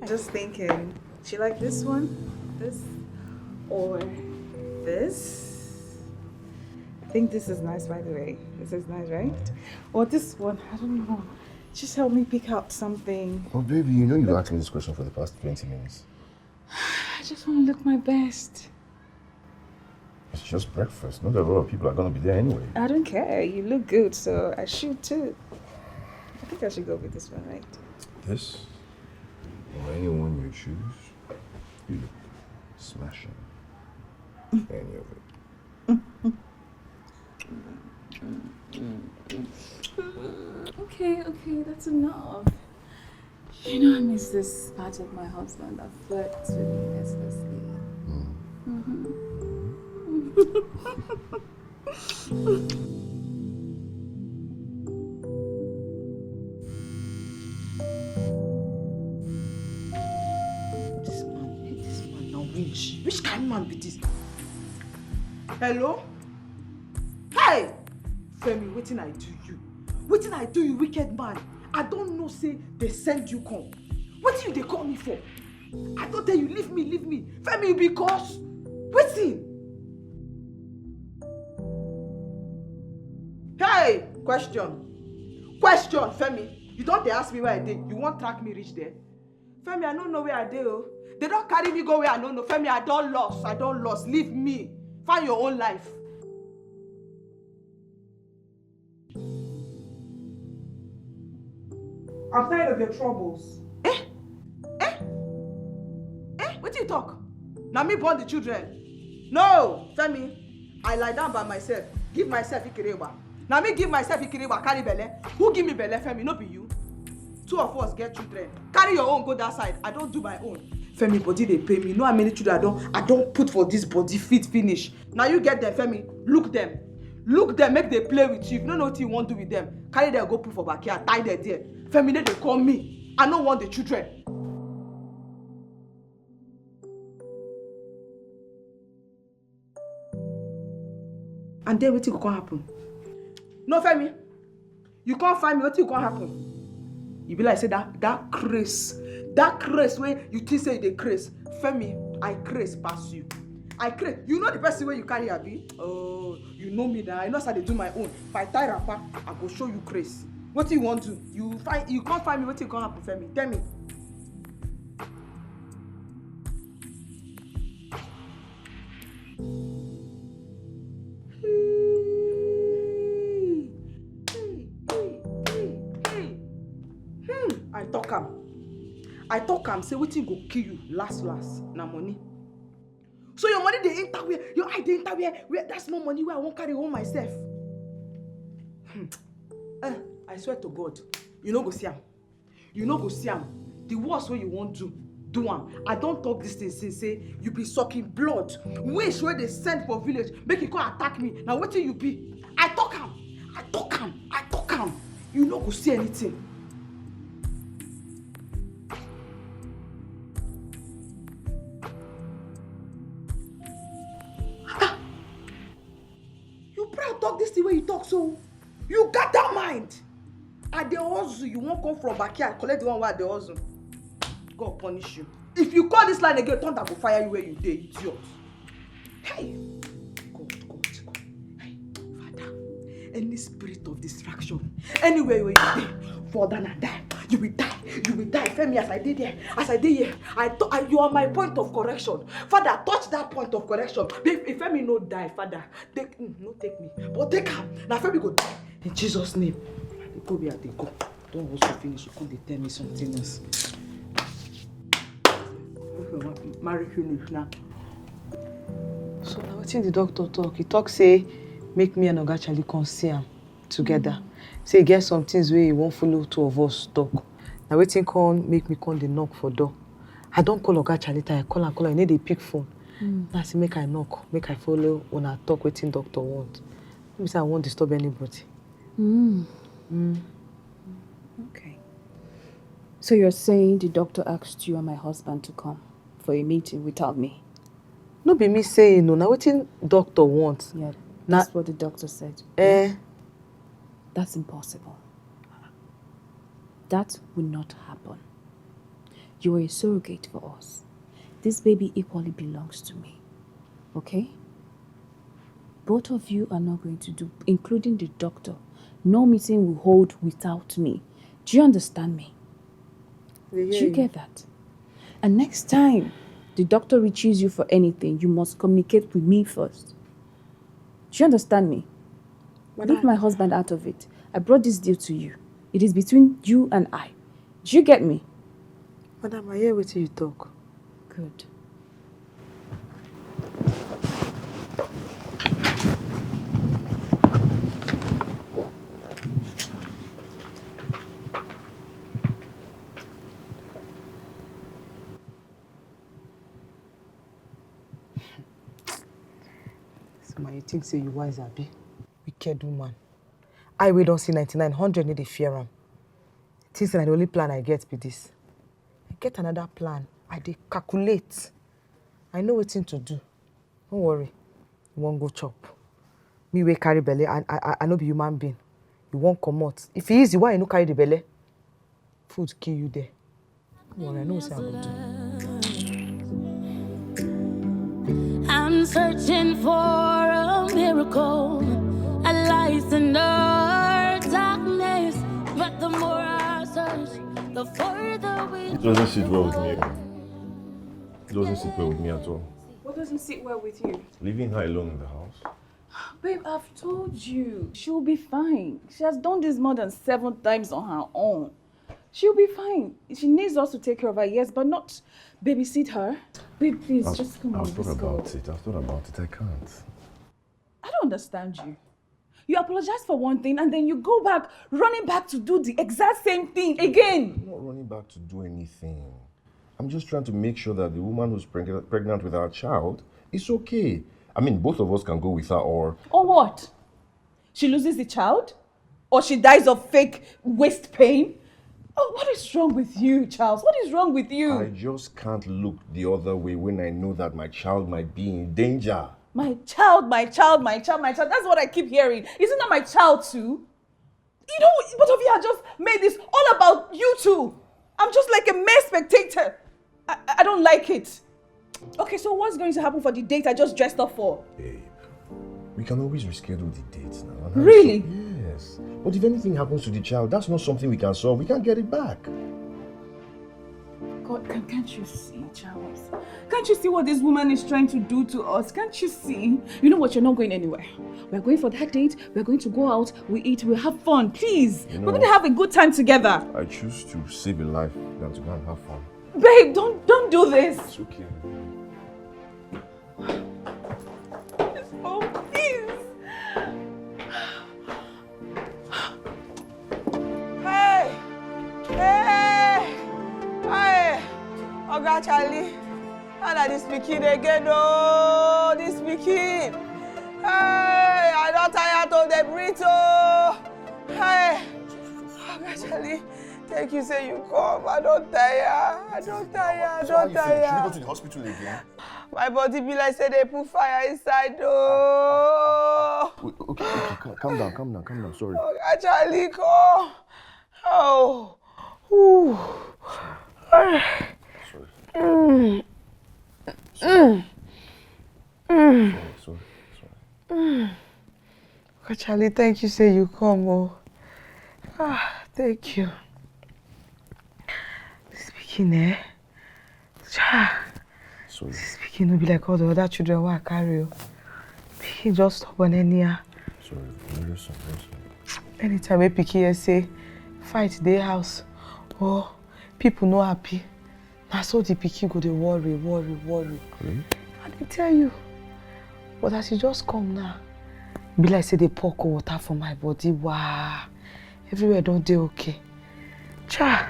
Just thinking, do you like this one? This? Or this? I think this is nice, by the way. This is nice, right? Or this one, I don't know. Just help me pick out something. Oh, baby, you know you asked me this question for the past twenty minutes. I just want to look my best. It's just breakfast. Not a lot of people are going to be there anyway. I don't care. You look good, so I should too. I think I should go with this one, right? This? Or anyone you choose, you look smashing. Any of it. Okay, okay, that's enough. You know I miss this part of my husband that flirts with me mercilessly. Mm-hmm. This man, this man now which? Which kind man be this? Hello? Hey! Femi, wetin I do you? Wetin I do you, wicked man? I don't know say they send you come. Wetin you dey call me for? I don't tell you, leave me, leave me. Femi, you be cause? Wetin? Hey! Question. Question, Femi. You don't dey ask me where I dey. You won't track me reach there. Femi, I don't know where I dey o. They don't carry me go where I don't know. Femi, I don't lost. I don't lost. Leave me. Find your own life. I'm tired of your troubles. Eh? Eh? Eh? What do you talk? Now me born the children. No, Femi. I lie down by myself. Give myself Ikerewa. Now me give myself Ikerewa, carry belle. Who give me belle, Femi? No be you. Two of us get children. Carry your own, go that side. I don't do my own. Femi, body dey pay me. You know how many children I don't, I don't put for this body fit finish. Now you get them, Femi. Look them. Look them, make they play with you. If you don't know what you want to do with them, carry them, go put for backyard, tie them there. Femi, they dey call me. I no want the children. And then wetin go come happen? No, Femi, you can't find me. Wetin go come happen? E be like say that that craze, that craze wey you think say you dey craze, Femi, I craze pass you. I craze. You know the person wey you carry, abi? Oh, you know me now. I know as I dey do my own. If I tie wrapper, I go show you craze. Wetin you wan do? You find, you come find me. Wetin come happen, Femi? Tell me. Hey, hey, hey, hey, hey. Hmm, I talk am. I talk am say wetin go kill you last last na money. So your money dey enter where? Your eye dey enter where? Where that small money wey I wan carry home myself? Hmm. Eh, I swear to God, you no go see am. You no go see am. The worst wey you wan do, do am. I don talk this thing since, say you be sucking blood. Wish wey dey send for village make you come attack me. Na wetin you be? I talk am. I talk am. I talk am. You no go see anything. Ah! You proud talk this thing wey you talk so. You gather mind. I dey hustle, you wan come from backyard collect the one wey I dey hustle. God punish you. If you call this line again, thunder go fire you where you dey, idiot. Hey, God, God, God. Hey, Father, any spirit of distraction, anywhere where you dey, fall down and die. You will die. You will die. Femi, as I dey there, as I dey here, I, th- I you are my point of correction. Father, touch that point of correction. If, if Femi no die, Father, take, mm, no take me, but take am. Na Femi go die. In Jesus' name. I dey go where I dey go. Don hustle finish, you come dey tell me something else. Marry finish now. So na wetin the doctor talk? He talk say make me and Oga Charlie come see am together. Say e get some things wey he wan follow two of us talk. Na wetin come make me come dey knock for door. I don call Oga Charlie tire, call am, call am, he no dey pick phone. Na say make I knock, make I follow una talk wetin doctor want. No be say I wan disturb anybody. Okay. So you're saying the doctor asked you and my husband to come for a meeting without me? No be me say no, na wetin doctor want. Yeah, Na- that's what the doctor said. Eh, That's impossible. That will not happen. You are a surrogate for us. This baby equally belongs to me. Okay? Both of you are not going to do, including the doctor. No meeting will hold without me. Do you understand me? Do you get that? And next time the doctor reaches you for anything, you must communicate with me first. Do you understand me? Leave my husband out of it. I brought this deal to you. It is between you and I. Do you get me? Madam, I hear wetin you talk. Good. So ma, you think say you wise, abi? Wicked woman. I wey don see ninety-nine, hundred no dey fear am. Think say na the only plan I get be this. I get another plan. I dey calculate. I know wetin to do. No worry. You wan go chop. Me wey carry belle, I, I, I no be human being. You wan comot. If e easy, why you no carry the belle? Food kill you there. No worry, I know wetin I go do. I'm searching for a miracle, a light in the darkness. But the more I search, the further we It doesn't sit well with me. It doesn't sit well with me at all. What doesn't sit well with you? Leaving her alone in the house. Babe, I've told you. She'll be fine. She has done this more than seven times on her own. She'll be fine. She needs us to take care of her, yes, but not babysit her. Babe, please, I've, just come on. I've thought Let's go. About it. I've thought about it. I can't. I don't understand you. You apologize for one thing and then you go back, running back to do the exact same thing again. I'm not running back to do anything. I'm just trying to make sure that the woman who's preg- pregnant with our child is okay. I mean, both of us can go with her, or Or what? She loses the child? Or she dies of fake waist pain? Oh, what is wrong with you, Charles? What is wrong with you? I just can't look the other way when I know that my child might be in danger. My child, my child, my child, my child. That's what I keep hearing. Isn't that my child too? You know, both of you have just made this all about you two. I'm just like a mere spectator. I, I don't like it. Okay, so what's going to happen for the date I just dressed up for? Babe, we can always reschedule the date now. And have Really? some- Yes. But if anything happens to the child, that's not something we can solve. We can't get it back. God, can, can't you see, Charles? Can't you see what this woman is trying to do to us? Can't you see? You know what? You're not going anywhere. We're going for that date. We're going to go out. We eat. We have fun. Please. You We're know going to have a good time together. I choose to save a life than to go and have fun. Babe, don't don't do this. It's okay. Oh, please. Hey! Hey! Hey! Oga Charlie, how na this pikin again? Oh, this pikin. Hey, I don tire to dey breathe. Oh, hey! Oga Charlie, thank you say you come. I don tire. I don tire. I So how don you feel? Should we go tire. To the hospital again? My body be like say they put fire inside. Oh. Wait, okay, okay, ca- calm down, calm down, calm down. Sorry. Oga Charlie, come. Oh. Ooh. Sorry. Sorry. Sorry. Sorry. Oga Charlie, thank you say you come. Oh. Ah, thank you. This pikin, eh? Cha. Sorry. This pikin no be like all the other children wey I carry. Oh. Pikin just stubborn anyhow. Sorry. I'm really sorry. I'm sorry. Anytime wey pikin hear say fight dey house or people no happy, na so the pikin go dey worry, worry, worry. Really? I dey tell you. But as you just come now, be like say they pour cold water for my body. Wow, everywhere don dey okay. Cha,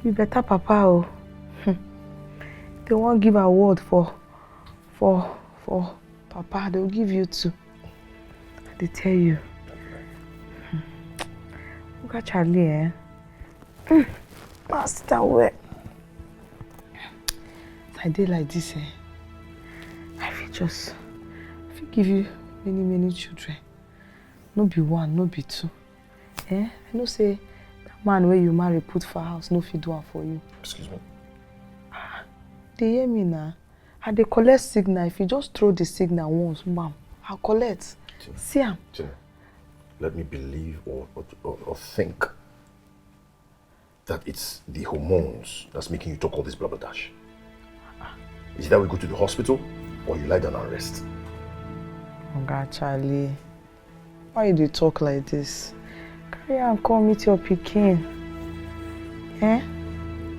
you better papa. Oh. Hmm. They wan give award for for for papa. They will give you two. I dey tell you. Hmm. Oga Charlie, eh? Mm. Master, where? As I dey like this, eh? I fit just, I fit give you many, many children. No be one, no be two. Eh? I know say that man wey you marry put for house no fit do am for you. Excuse me. Dey hear me now. I dey collect signal. If you just throw the signal once, bam, I'll collect. Tina. See am. Tina, let me believe or, or, or, or think that it's the hormones that's making you talk all this blabberdash. Is that we go to the hospital or you lie down and rest? Oga Charlie, why you dey talk like this? Carry am come meet your pikin. Eh?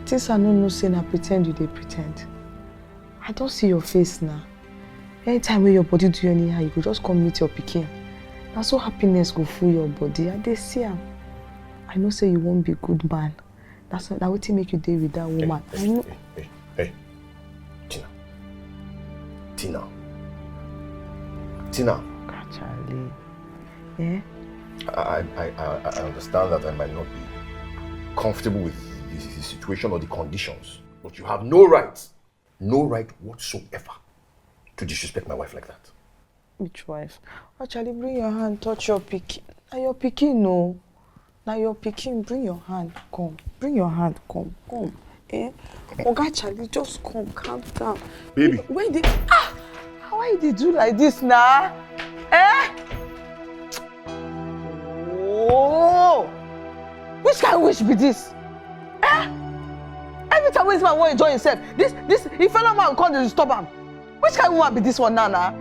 Things I no know say na pretend you dey pretend. I don see your face now. Anytime wey your body do you anyhow, you go just come meet your pikin. Na so happiness go full your body. I dey see am. I know say you wan be good man. Na so, na wetin make you dey with that woman. I know. Hey, hey, hey. Tina. Tina. Tina. Oga Charlie. Eh? I, I, I, I understand that I might not be comfortable with the, the situation or the conditions, but you have no right, no right whatsoever to disrespect my wife like that. Which wife? Actually, bring your hand, touch your pikin. Na your pikin, no. Na your pikin, bring your hand, come. Bring your hand, come, come. Eh? Oga Charlie, just come, calm down. Baby. Why dey, ah! Why you dey do like this now? Eh? Oh! Which kind wish be this? Eh? Every time wey this man wan enjoy himself, this, this, him fellow man come dey disturb am. Which kind woman be this one now, now?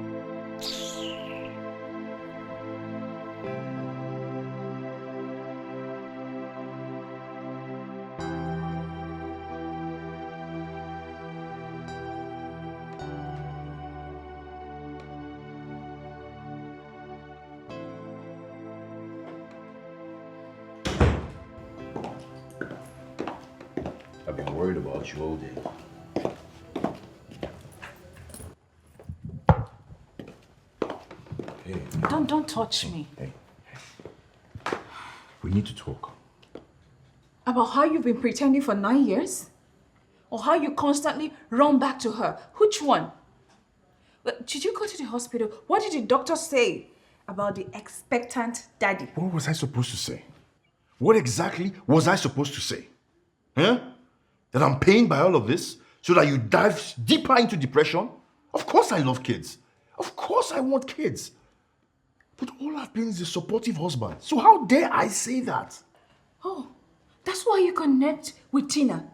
I've been worried about you all day. Hey, Don't, don't touch me. Hey. We need to talk. About how you've been pretending for nine years? Or how you constantly run back to her? Which one? But did you go to the hospital? What did the doctor say? about the expectant daddy. What was I supposed to say? What exactly was I supposed to say? Huh? That I'm pained by all of this so that you dive deeper into depression? Of course I love kids. Of course I want kids. But all I've been is a supportive husband. So how dare I say that? Oh, that's why you connect with Tina.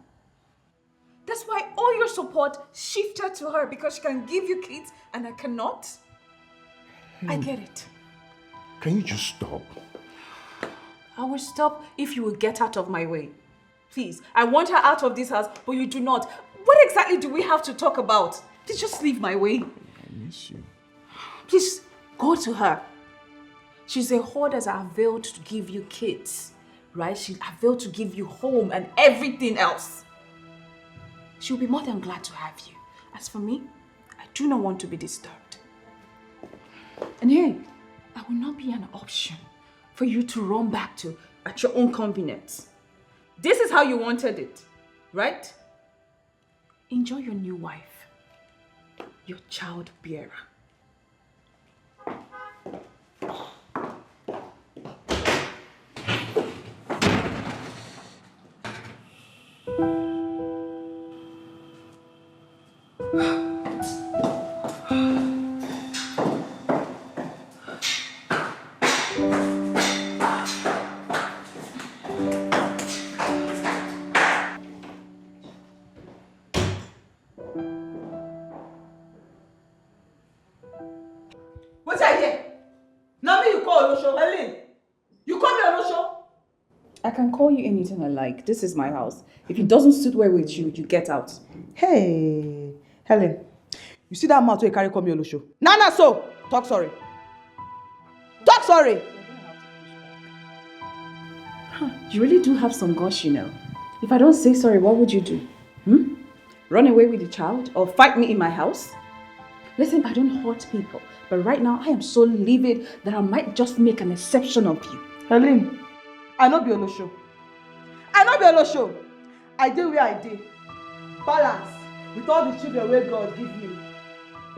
That's why all your support shifted to her, because she can give you kids and I cannot. I get it. Can you just stop? I will stop if you will get out of my way. Please, I want her out of this house, but you do not. What exactly do we have to talk about? Please just leave my way. I miss you. Please go to her. She's a whore that availed to give you kids, right? She availed to give you home and everything else. She'll be more than glad to have you. As for me, I do not want to be disturbed. And hey, I will not be an option for you to run back to at your own convenience. This is how you wanted it, right? Enjoy your new wife, your child bearer. Wetin I hear? Na me you call Olosho? Helen, you call me Olosho? I can call you anything I like. This is my house. If it doesn't sit well with you, you get out. Hey, Helen, you see that mouth wey you carry call me Olosho? Na na so, talk sorry. Talk sorry. You really do have some guts, you know. If I don't say sorry, what would you do? Hmm? Run away with the child or fight me in my house? Listen, I don't hurt people, but right now I am so livid that I might just make an exception of you. Helen, I no be Olosho. I no be Olosho. I dey where I dey. Balance with all the children wey God give me.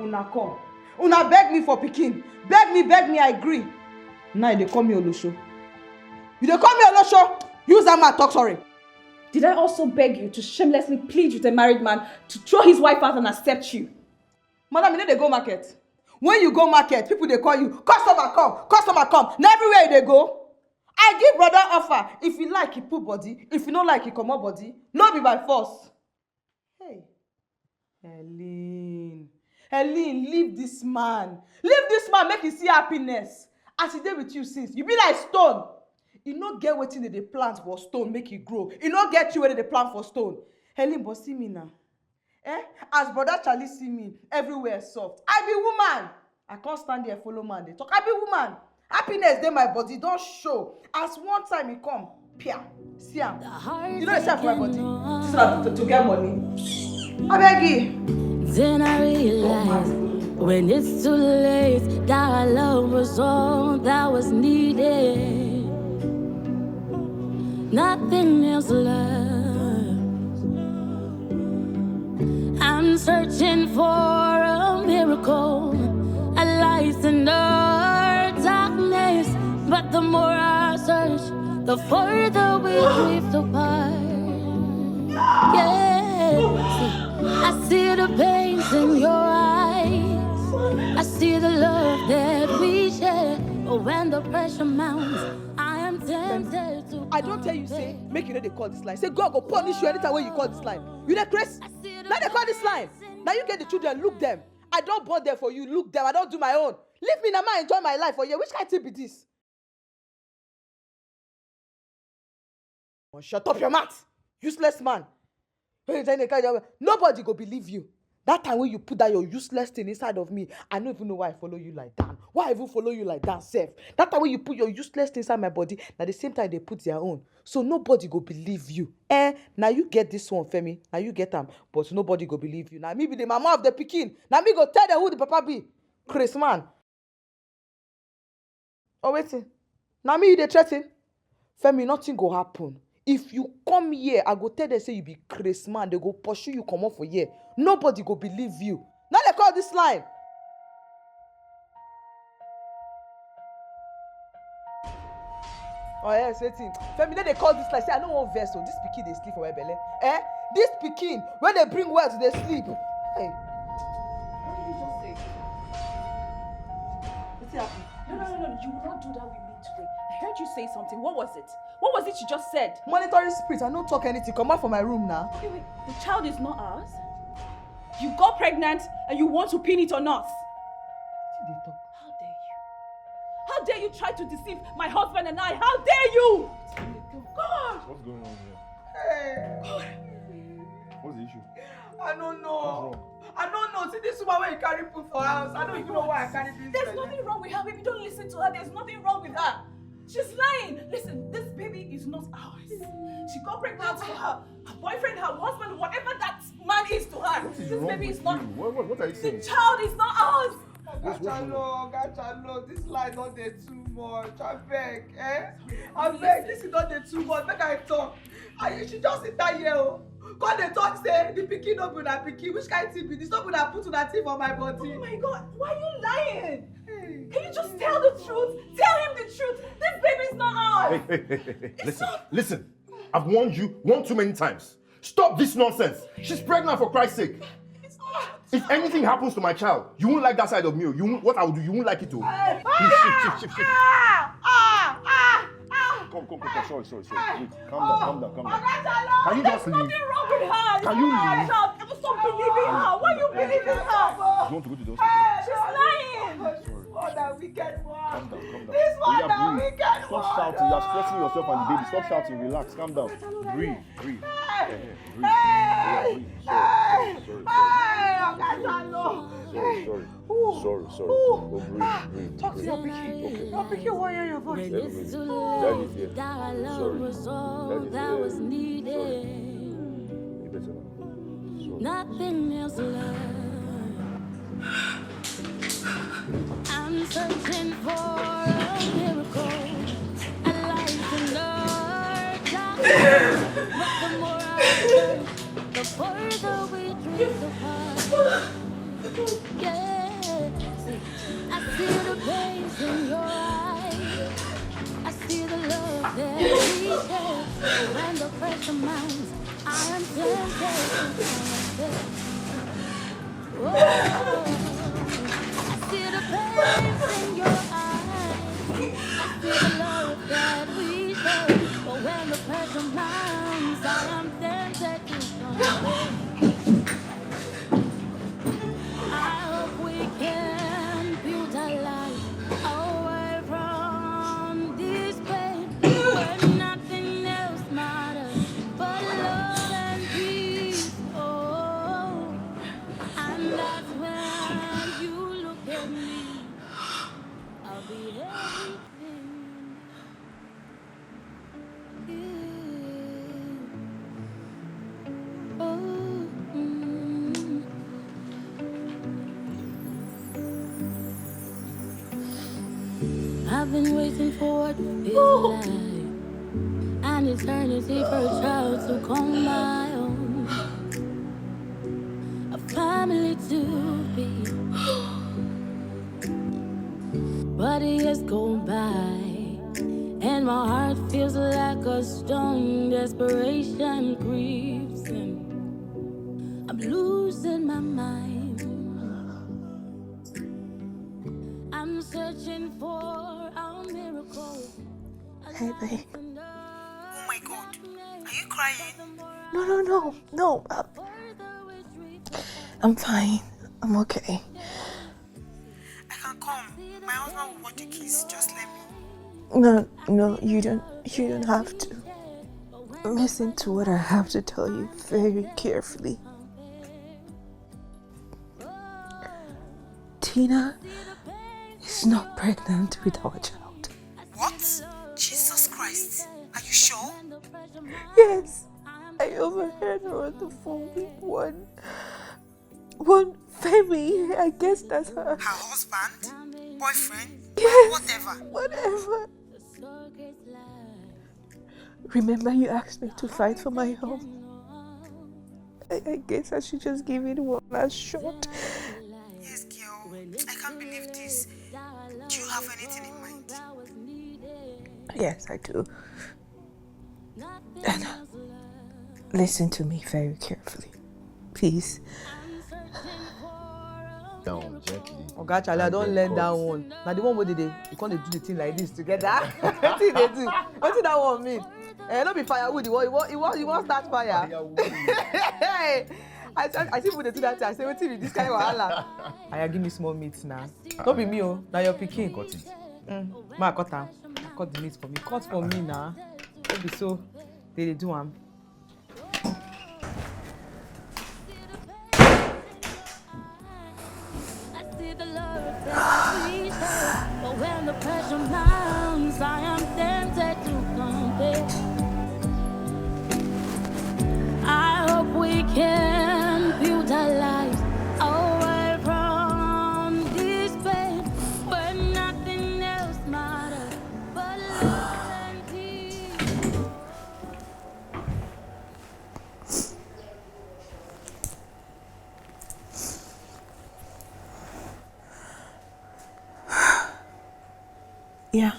Una come. Una beg me for pikin. Beg me, beg me, I gree. Now you dey call me Olosho. You dey call me Olosho? Use that mouth talk sorry. Did I also beg you to shamelessly plead with a married man to throw his wife out and accept you? Madam, you no dey go market? When you go market, people dey call you, "Customer come, customer come." Na everywhere you dey go. I give brother offer. If you like, you put body. If you no like, you comot body. No be by force. Hey, Helen. Helen, leave this man. Leave this man, make he see happiness. As he dey with you since, you be like stone. E no get wetin dem dey plant for stone make e grow. E no get tree wey dem dey plant for stone. Helen, but see me now. Eh? As brother Charlie see me, everywhere soft. I be woman. I can't stand there follow man dey talk. I be woman. Happiness dey my body don show. As one time e come, pia, see am. You know the self for my body. This na to, to get money. I beg you. Then I realize when it's too late that our love was all that was needed. Nothing else left. I'm searching for a miracle, a light in the darkness. But the more I search, the further we drift apart. Yeah, see, I see the pains in your eyes. I see the love that we share. But when the pressure mounts, I am tempted to. I don tell you say make you no dey call this line. Say God go punish you anytime wey you call this line. You dey craze? No dey call this line. Na you get the children, look them. I don born them for you, look them. I don do my own. Leave me na, ma enjoy my life for here. Which kind thing be this? Oh, shut up your mouth, useless man. Hey, then they carry your, nobody go believe you. That time when you put that your useless thing inside of me, I no even know why I follow you like that. Why I even follow you like that, sef? That time when you put your useless thing inside my body, na the same time they put their own. So nobody go believe you. Eh, now you get this one, Femi. Now you get am, but nobody go believe you. Now me be the mama of the pikin. Now me go tell them who the papa be. Chris man. Oh, wetin? Na me you dey threaten? Femi, nothing go happen. If you come here, I go tell them say you be craze man. They go pursue you comot for here. Nobody go believe you. Now they call this line. Oh yes, wetin? Femi, no dey call this lie. Say I no wan vex o. This pikin dey sleep for my belle. Eh? This pikin wey dey bring well to dey sleep. Hey. What did you just say? Wetin happen? No, no, no, no. You will not do that with me today. I heard you say something. What was it? What was it you just said? Monitoring spirit, I no talk anything. Comot for my room now. Okay, wait. The child is not ours. You got pregnant and you want to pin it on us. Wetin dey talk? How dare you? How dare you try to deceive my husband and I? How dare you? God! What's going on here? Hey. God! What's the issue? I don't know. What's wrong? I don't know. See this woman wey you carry put for house. I don't even know why I carry this. There's nothing wrong with her, baby. Don't listen to her. There's nothing wrong with her. She's lying. Listen, this baby is not ours. She got pregnant for her, her boyfriend, her husband, whatever that man is to her. What is wrong with you? This baby is not. What, what, what are you saying? The child is not ours. Oga Charlo, Oga Charlo, this lie don dey too much. Abeg, eh? Abeg, this is don dey too much. Make I talk. And you should just sit down here o. Come dey talk say the pikin no be una pikin. Which kind thing be this? No be una put una thing for my body. Oh my God, why are you lying? Hey. Can you just tell the truth? Tell him the truth. This baby is not ours. Hey, hey, hey, hey, hey. Listen, listen. I've warned you one too many times. Stop this nonsense. She's pregnant, for Christ's sake. It's not. If anything happens to my child, you won't like that side of me. You won't, what I will do, you won't like it too. Please shift, shift, shift, shift. Ah! Ah! Ah! Ah! Come, come, come, come. Sorry, sorry, sorry. Wait, calm down, calm down, calm down. Can you just leave? There's nothing wrong with her. Can you leave? Stop believing her. Why you believing her? You want to go to the hospital? She's lying. Sorry. This one na wicked one. Calm down, calm down. This one na wicked one. Stop shouting. You're stressing yourself and the baby. Stop shouting. Relax. Calm down. Breathe, breathe. Eh, eh, breathe. Oya, breathe. Sorry, sorry, sorry, sorry. Sorry, sorry. Sorry, sorry. Oh, breathe, breathe, breathe. Talk to your pikin. Okay. Your pikin wan hear your voice. Let me breathe. Daddy there. Sorry. Daddy there. Sorry. You better now. Sorry. Nothing else left. I'm searching for a miracle, a light in the dark. But the more I search, the further we drift apart. Yeah, I see the pain in your eyes. I see the love that we share. But when the pressure mounts, I am tempted to confess. Oh, I see the pain in your eyes. I see the love that we share. But when the pressure mounts, I am tempted to confess. I hope we can build a life away from this pain where nothing else matters but love and peace. Oh, and that's when you look at me. I'll be everything. I've been waiting for what feels like an eternity for a child to call my own. A family to be. But years go by, and my heart feels like a stone. Desperation creeps in. I'm losing my mind. I'm searching for a miracle. Hey, babe. Oh my God. Are you crying? No, no, no, no. I'm, I'm fine. I'm okay. I can come. My husband will watch the kids. Just let me. No, no, you don't. You don't have to. Listen to what I have to tell you very carefully. Tina is not pregnant with our child. What? Jesus Christ. Are you sure? Yes. I overheard her on the phone with one, one Femi. I guess that's her. Her husband? Boyfriend? Yes. Whatever. Whatever. Remember you asked me to fight for my home? I, I guess I should just give it one last shot. Yes, girl. I can't believe this. Do you have anything in mind? Yes, I do. And listen to me very carefully, please. Down gently. Oga Charlie, I don learn that one. Na the one wey dey dey, you come dey do the thing like this together. Wetin you dey do? Wetin that one mean? Eh, no be firewood. You wan, you wan, you wan, you wan start fire? I, I, I see people dey do that thing. I say, wetin be this kind of wahala? Aya, give me small meat na. No be me o, na your pikin. Cut it. Mm, ma cut am. I cut the meat for me. Cut for me na. No be so they dey do am. I see the love reflected each day, but when the pressure mounts, I am tempted to compare. I hope we can build our lives away from this pain, where nothing else matters but love and peace. Yeah.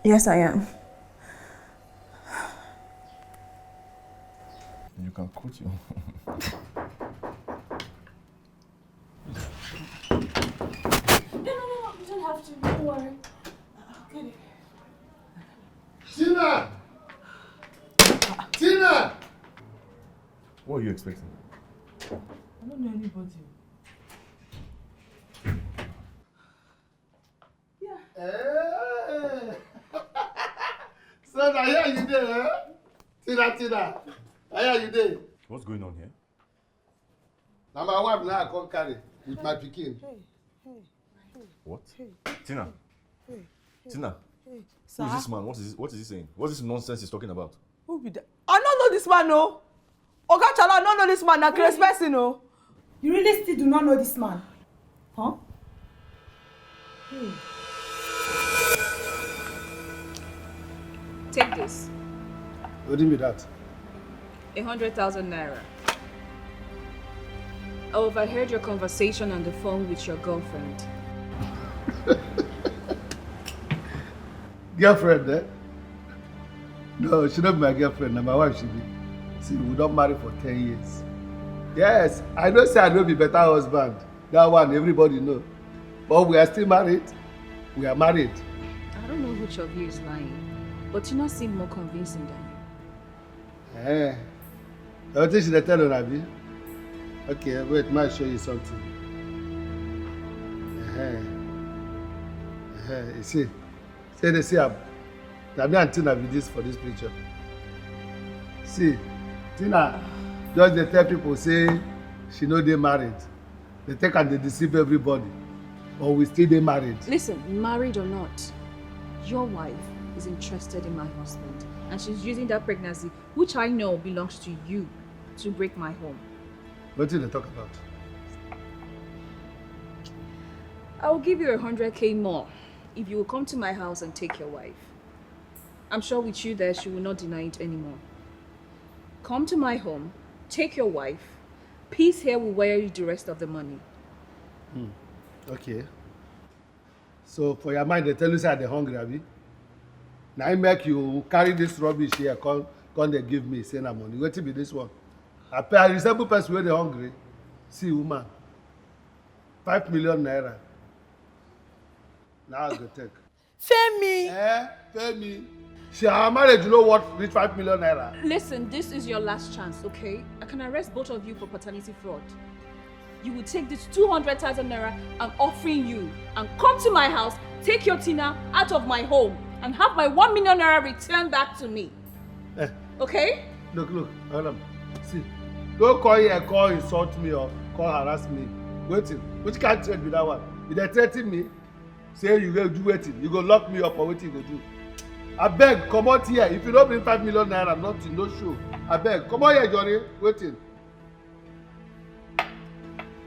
Yes, I am. You can quote your. No, no, no, no, you don't have to. Don't worry. Okay. Tina! Tina! What are you expecting? I don't know anybody. Eh. So now here you there, eh? Tina, Tina. Now here you there. What's going on here? Now my wife now I come carry with my pikin. What? Tina. Tina. Who is this man? What is this, what is he saying? What's this nonsense he's talking about? Who be that? I no know this man o. Oga Charlie, I no know this man. Na crazy person o. You really still do not know this man? Huh? Take this. What do you mean that? A hundred thousand naira. I overheard your conversation on the phone with your girlfriend. Girlfriend, eh? No, she not be my girlfriend. Now my wife she be. See, we don't marry for ten years. Yes, I know say I no be better husband. That one everybody know. But we are still married. We are married. I don't know which of you is lying, but you not seem more convincing than Eh. Everything she dey tell una, abi? Okay, wait, make I show you something. Eh. Eh, you see. Say they see am. Na me and Tina be this for this picture. See, Tina just dey tell people say she no dey married. They take am dey deceive everybody. But we still dey married. Listen, married or not, your wife is interested in my husband, and she's using that pregnancy, which I know belongs to you, to break my home. Wetin you dey talk about? I will give you a hundred K more if you will come to my house and take your wife. I'm sure with you there, she will not deny it anymore. Come to my home, take your wife. Peace here will wire you the rest of the money. Hmm. Okay. So for your mind, they tell you say I dey hungry, abi? Na im make you carry this rubbish here, come, come dey give me, say na money. Wetin be this one? I pay, I resemble person wey dey hungry. See, woman, five million naira. Now I go take. Femi. Eh, Femi. See, our marriage no worth reach five million naira. Listen, this is your last chance, okay? I can arrest both of you for paternity fraud. You will take this two hundred thousand naira I'm offering you and come to my house, take your Tina out of my home, and have my one million naira returned back to me. Eh. Okay? Look, look, hold on. See, don't call here, call insult me or call harass me. Wetin? Which kind threat be that one? You dey threaten me? Say you go do wetin? You go lock me up or wetin you go do? Abeg, comot here. If you no bring five million naira, nothing, no show. Abeg, comot here, Johnny. Wetin?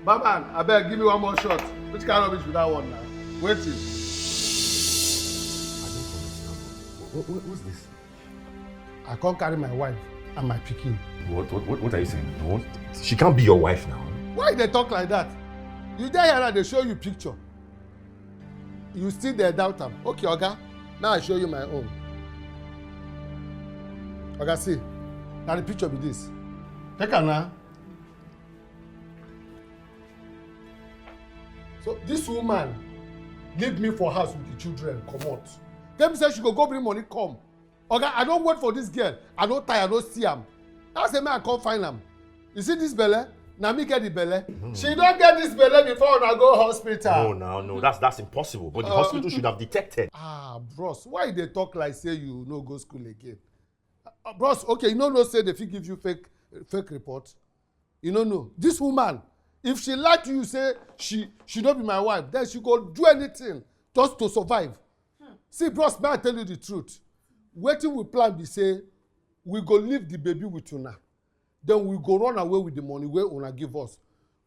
Barman, abeg, give me one more shot. Which kind rubbish be that one now? Wetin? I don't understand. What, what, what's this? I come carry my wife and my pikin. What, what, what, what are you saying? What? She can't be your wife now. Why you dey talk like that? You dey here and I dey show you picture. You still dey doubt am. Okay, oga. Now I show you my own. Oga, see, na the picture be this. Take am now. So this woman leave me for house with the children, comot. Tell me say she go go bring money come. Oga, I don wait for this girl. I don tire, I don see am. I say make I come find am. You see this belle? Na me get the belle. She don get this belle before una go hospital. No, no, no, that's, that's impossible. But the Uh, hospital should have detected. Ah, bros, why you dey talk like say you no go school again? Uh, bros, okay, you no know say they fit give you fake, fake report? You no know. This woman, if she lie to you say she, she no be my wife, then she go do anything just to survive. See, bros, may I tell you the truth? Wetin we plan be say we go leave the baby with una. Then we go run away with the money wey una give us.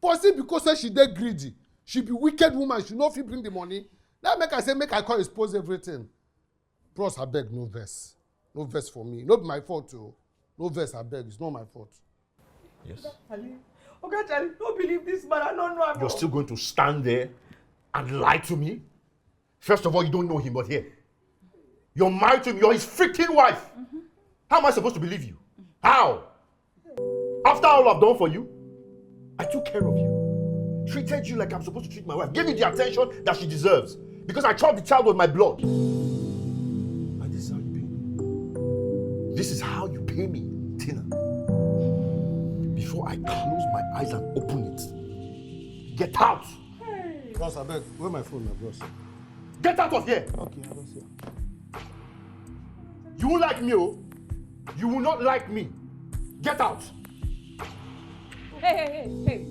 But see, because say she dey greedy, she be wicked woman, she no fit bring the money. That make I say make I come expose everything. Bros, abeg, no vex. No vex for me. No be my fault o. No vex, abeg. It's not my fault. Yes. Charlie, Oga Charlie, no believe this man. I don't know. You're still going to stand there and lie to me? First of all, you don't know him, but here, you're married to him. You're his freaking wife. How am I supposed to believe you? How? After all I've done for you, I took care of you, treated you like I'm supposed to treat my wife, gave you the attention that she deserves, because I thought the child was my blood. And this is how you pay me. This is how you pay me, Tina. Before I close my eyes and open it, get out. Bros, abeg, where my phone, my bros? Get out of here. Okay, I don't see. You won't like me, oh. You will not like me. Get out. Hey, hey, hey, hey.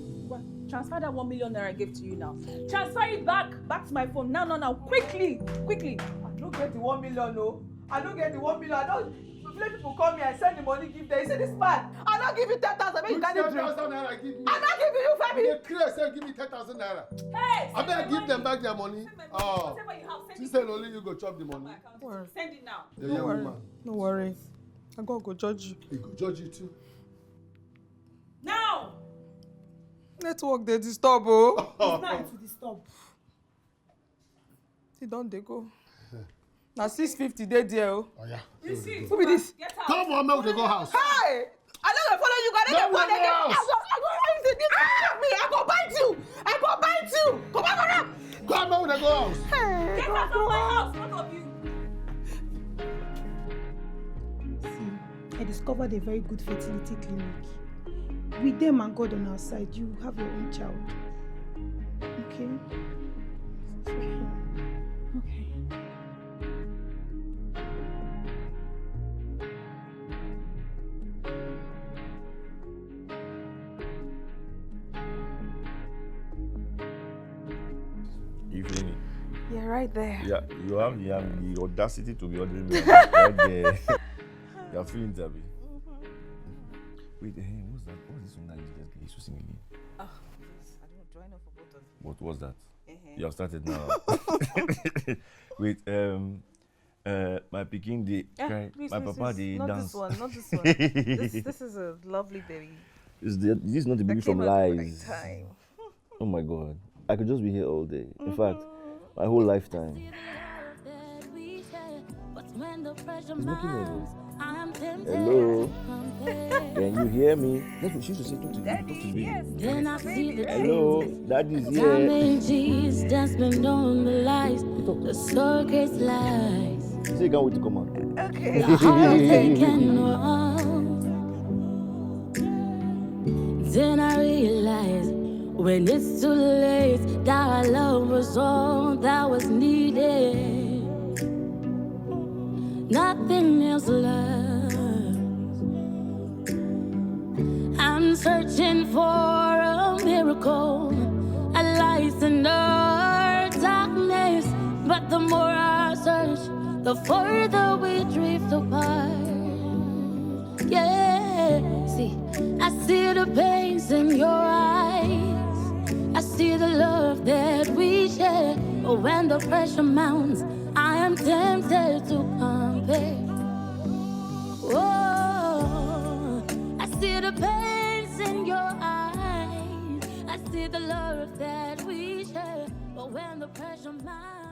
Transfer that one million naira I gave to you now. Transfer it back, back to my phone. Now, now, now. Quickly, quickly. I don't get the one million, no. I don't get the one million. I don't. Many people call me, I send the money, give them. You see this man? I don't give you ten thousand, make you carry drink. Ten thousand naira, give me. I don't give you, Femi. You dey craze, say give me ten thousand naira. Hey, I better give them back their money. Oh, she said only you go chop the money. Send it now. No worry. No worry. I God go judge you. He go judge you too. Now. Network dey disturb o. It's not to disturb. He don dey go. Na six fifty dey there o. Oh yeah. You see? Who be this? Come on, make we dey go house. Hey! I no go follow you go. I no go follow you. I go, I go, I go, I go bite you. I go bite you. Come on, come on. Come on, make we dey go house. Hey, get out of my house, both of you. See, I discovered a very good fertility clinic. With them and God on our side, you have your own child. Okay? Okay. You feel me? You're right there. Yeah, you have the, um, the audacity to be ordering me right there. You're feeling it, abi? Wait, eh, what's that? What's this one that you just, you should sing again? Oh, please, I don't, do I know for both of you? What was that? You have started now. Wait, um, uh, my pikin dey cry. Please, my papa dey dance. Not this one, not this one. This, this is a lovely baby. Is the, this is not the baby from Lies? Oh my God. I could just be here all day. In fact, my whole lifetime. It's making noise. Hello? Can you hear me? That's what she used to say. Talk to me. Talk to me. Hello? Daddy's here. Diamond G's dance been on the lies. The circus lies. Say you can't wait to come out. Okay. The heart they can know. Then I realize when it's too late that our love was all that was needed. Nothing else left. I'm searching for a miracle, a light in the darkness. But the more I search, the further we drift apart. Yeah, see, I see the pains in your eyes. I see the love that we share. But when the pressure mounts, I am tempted to compare. Oh, I see the pains in your eyes. I see the love that we share. But when the pressure mounts,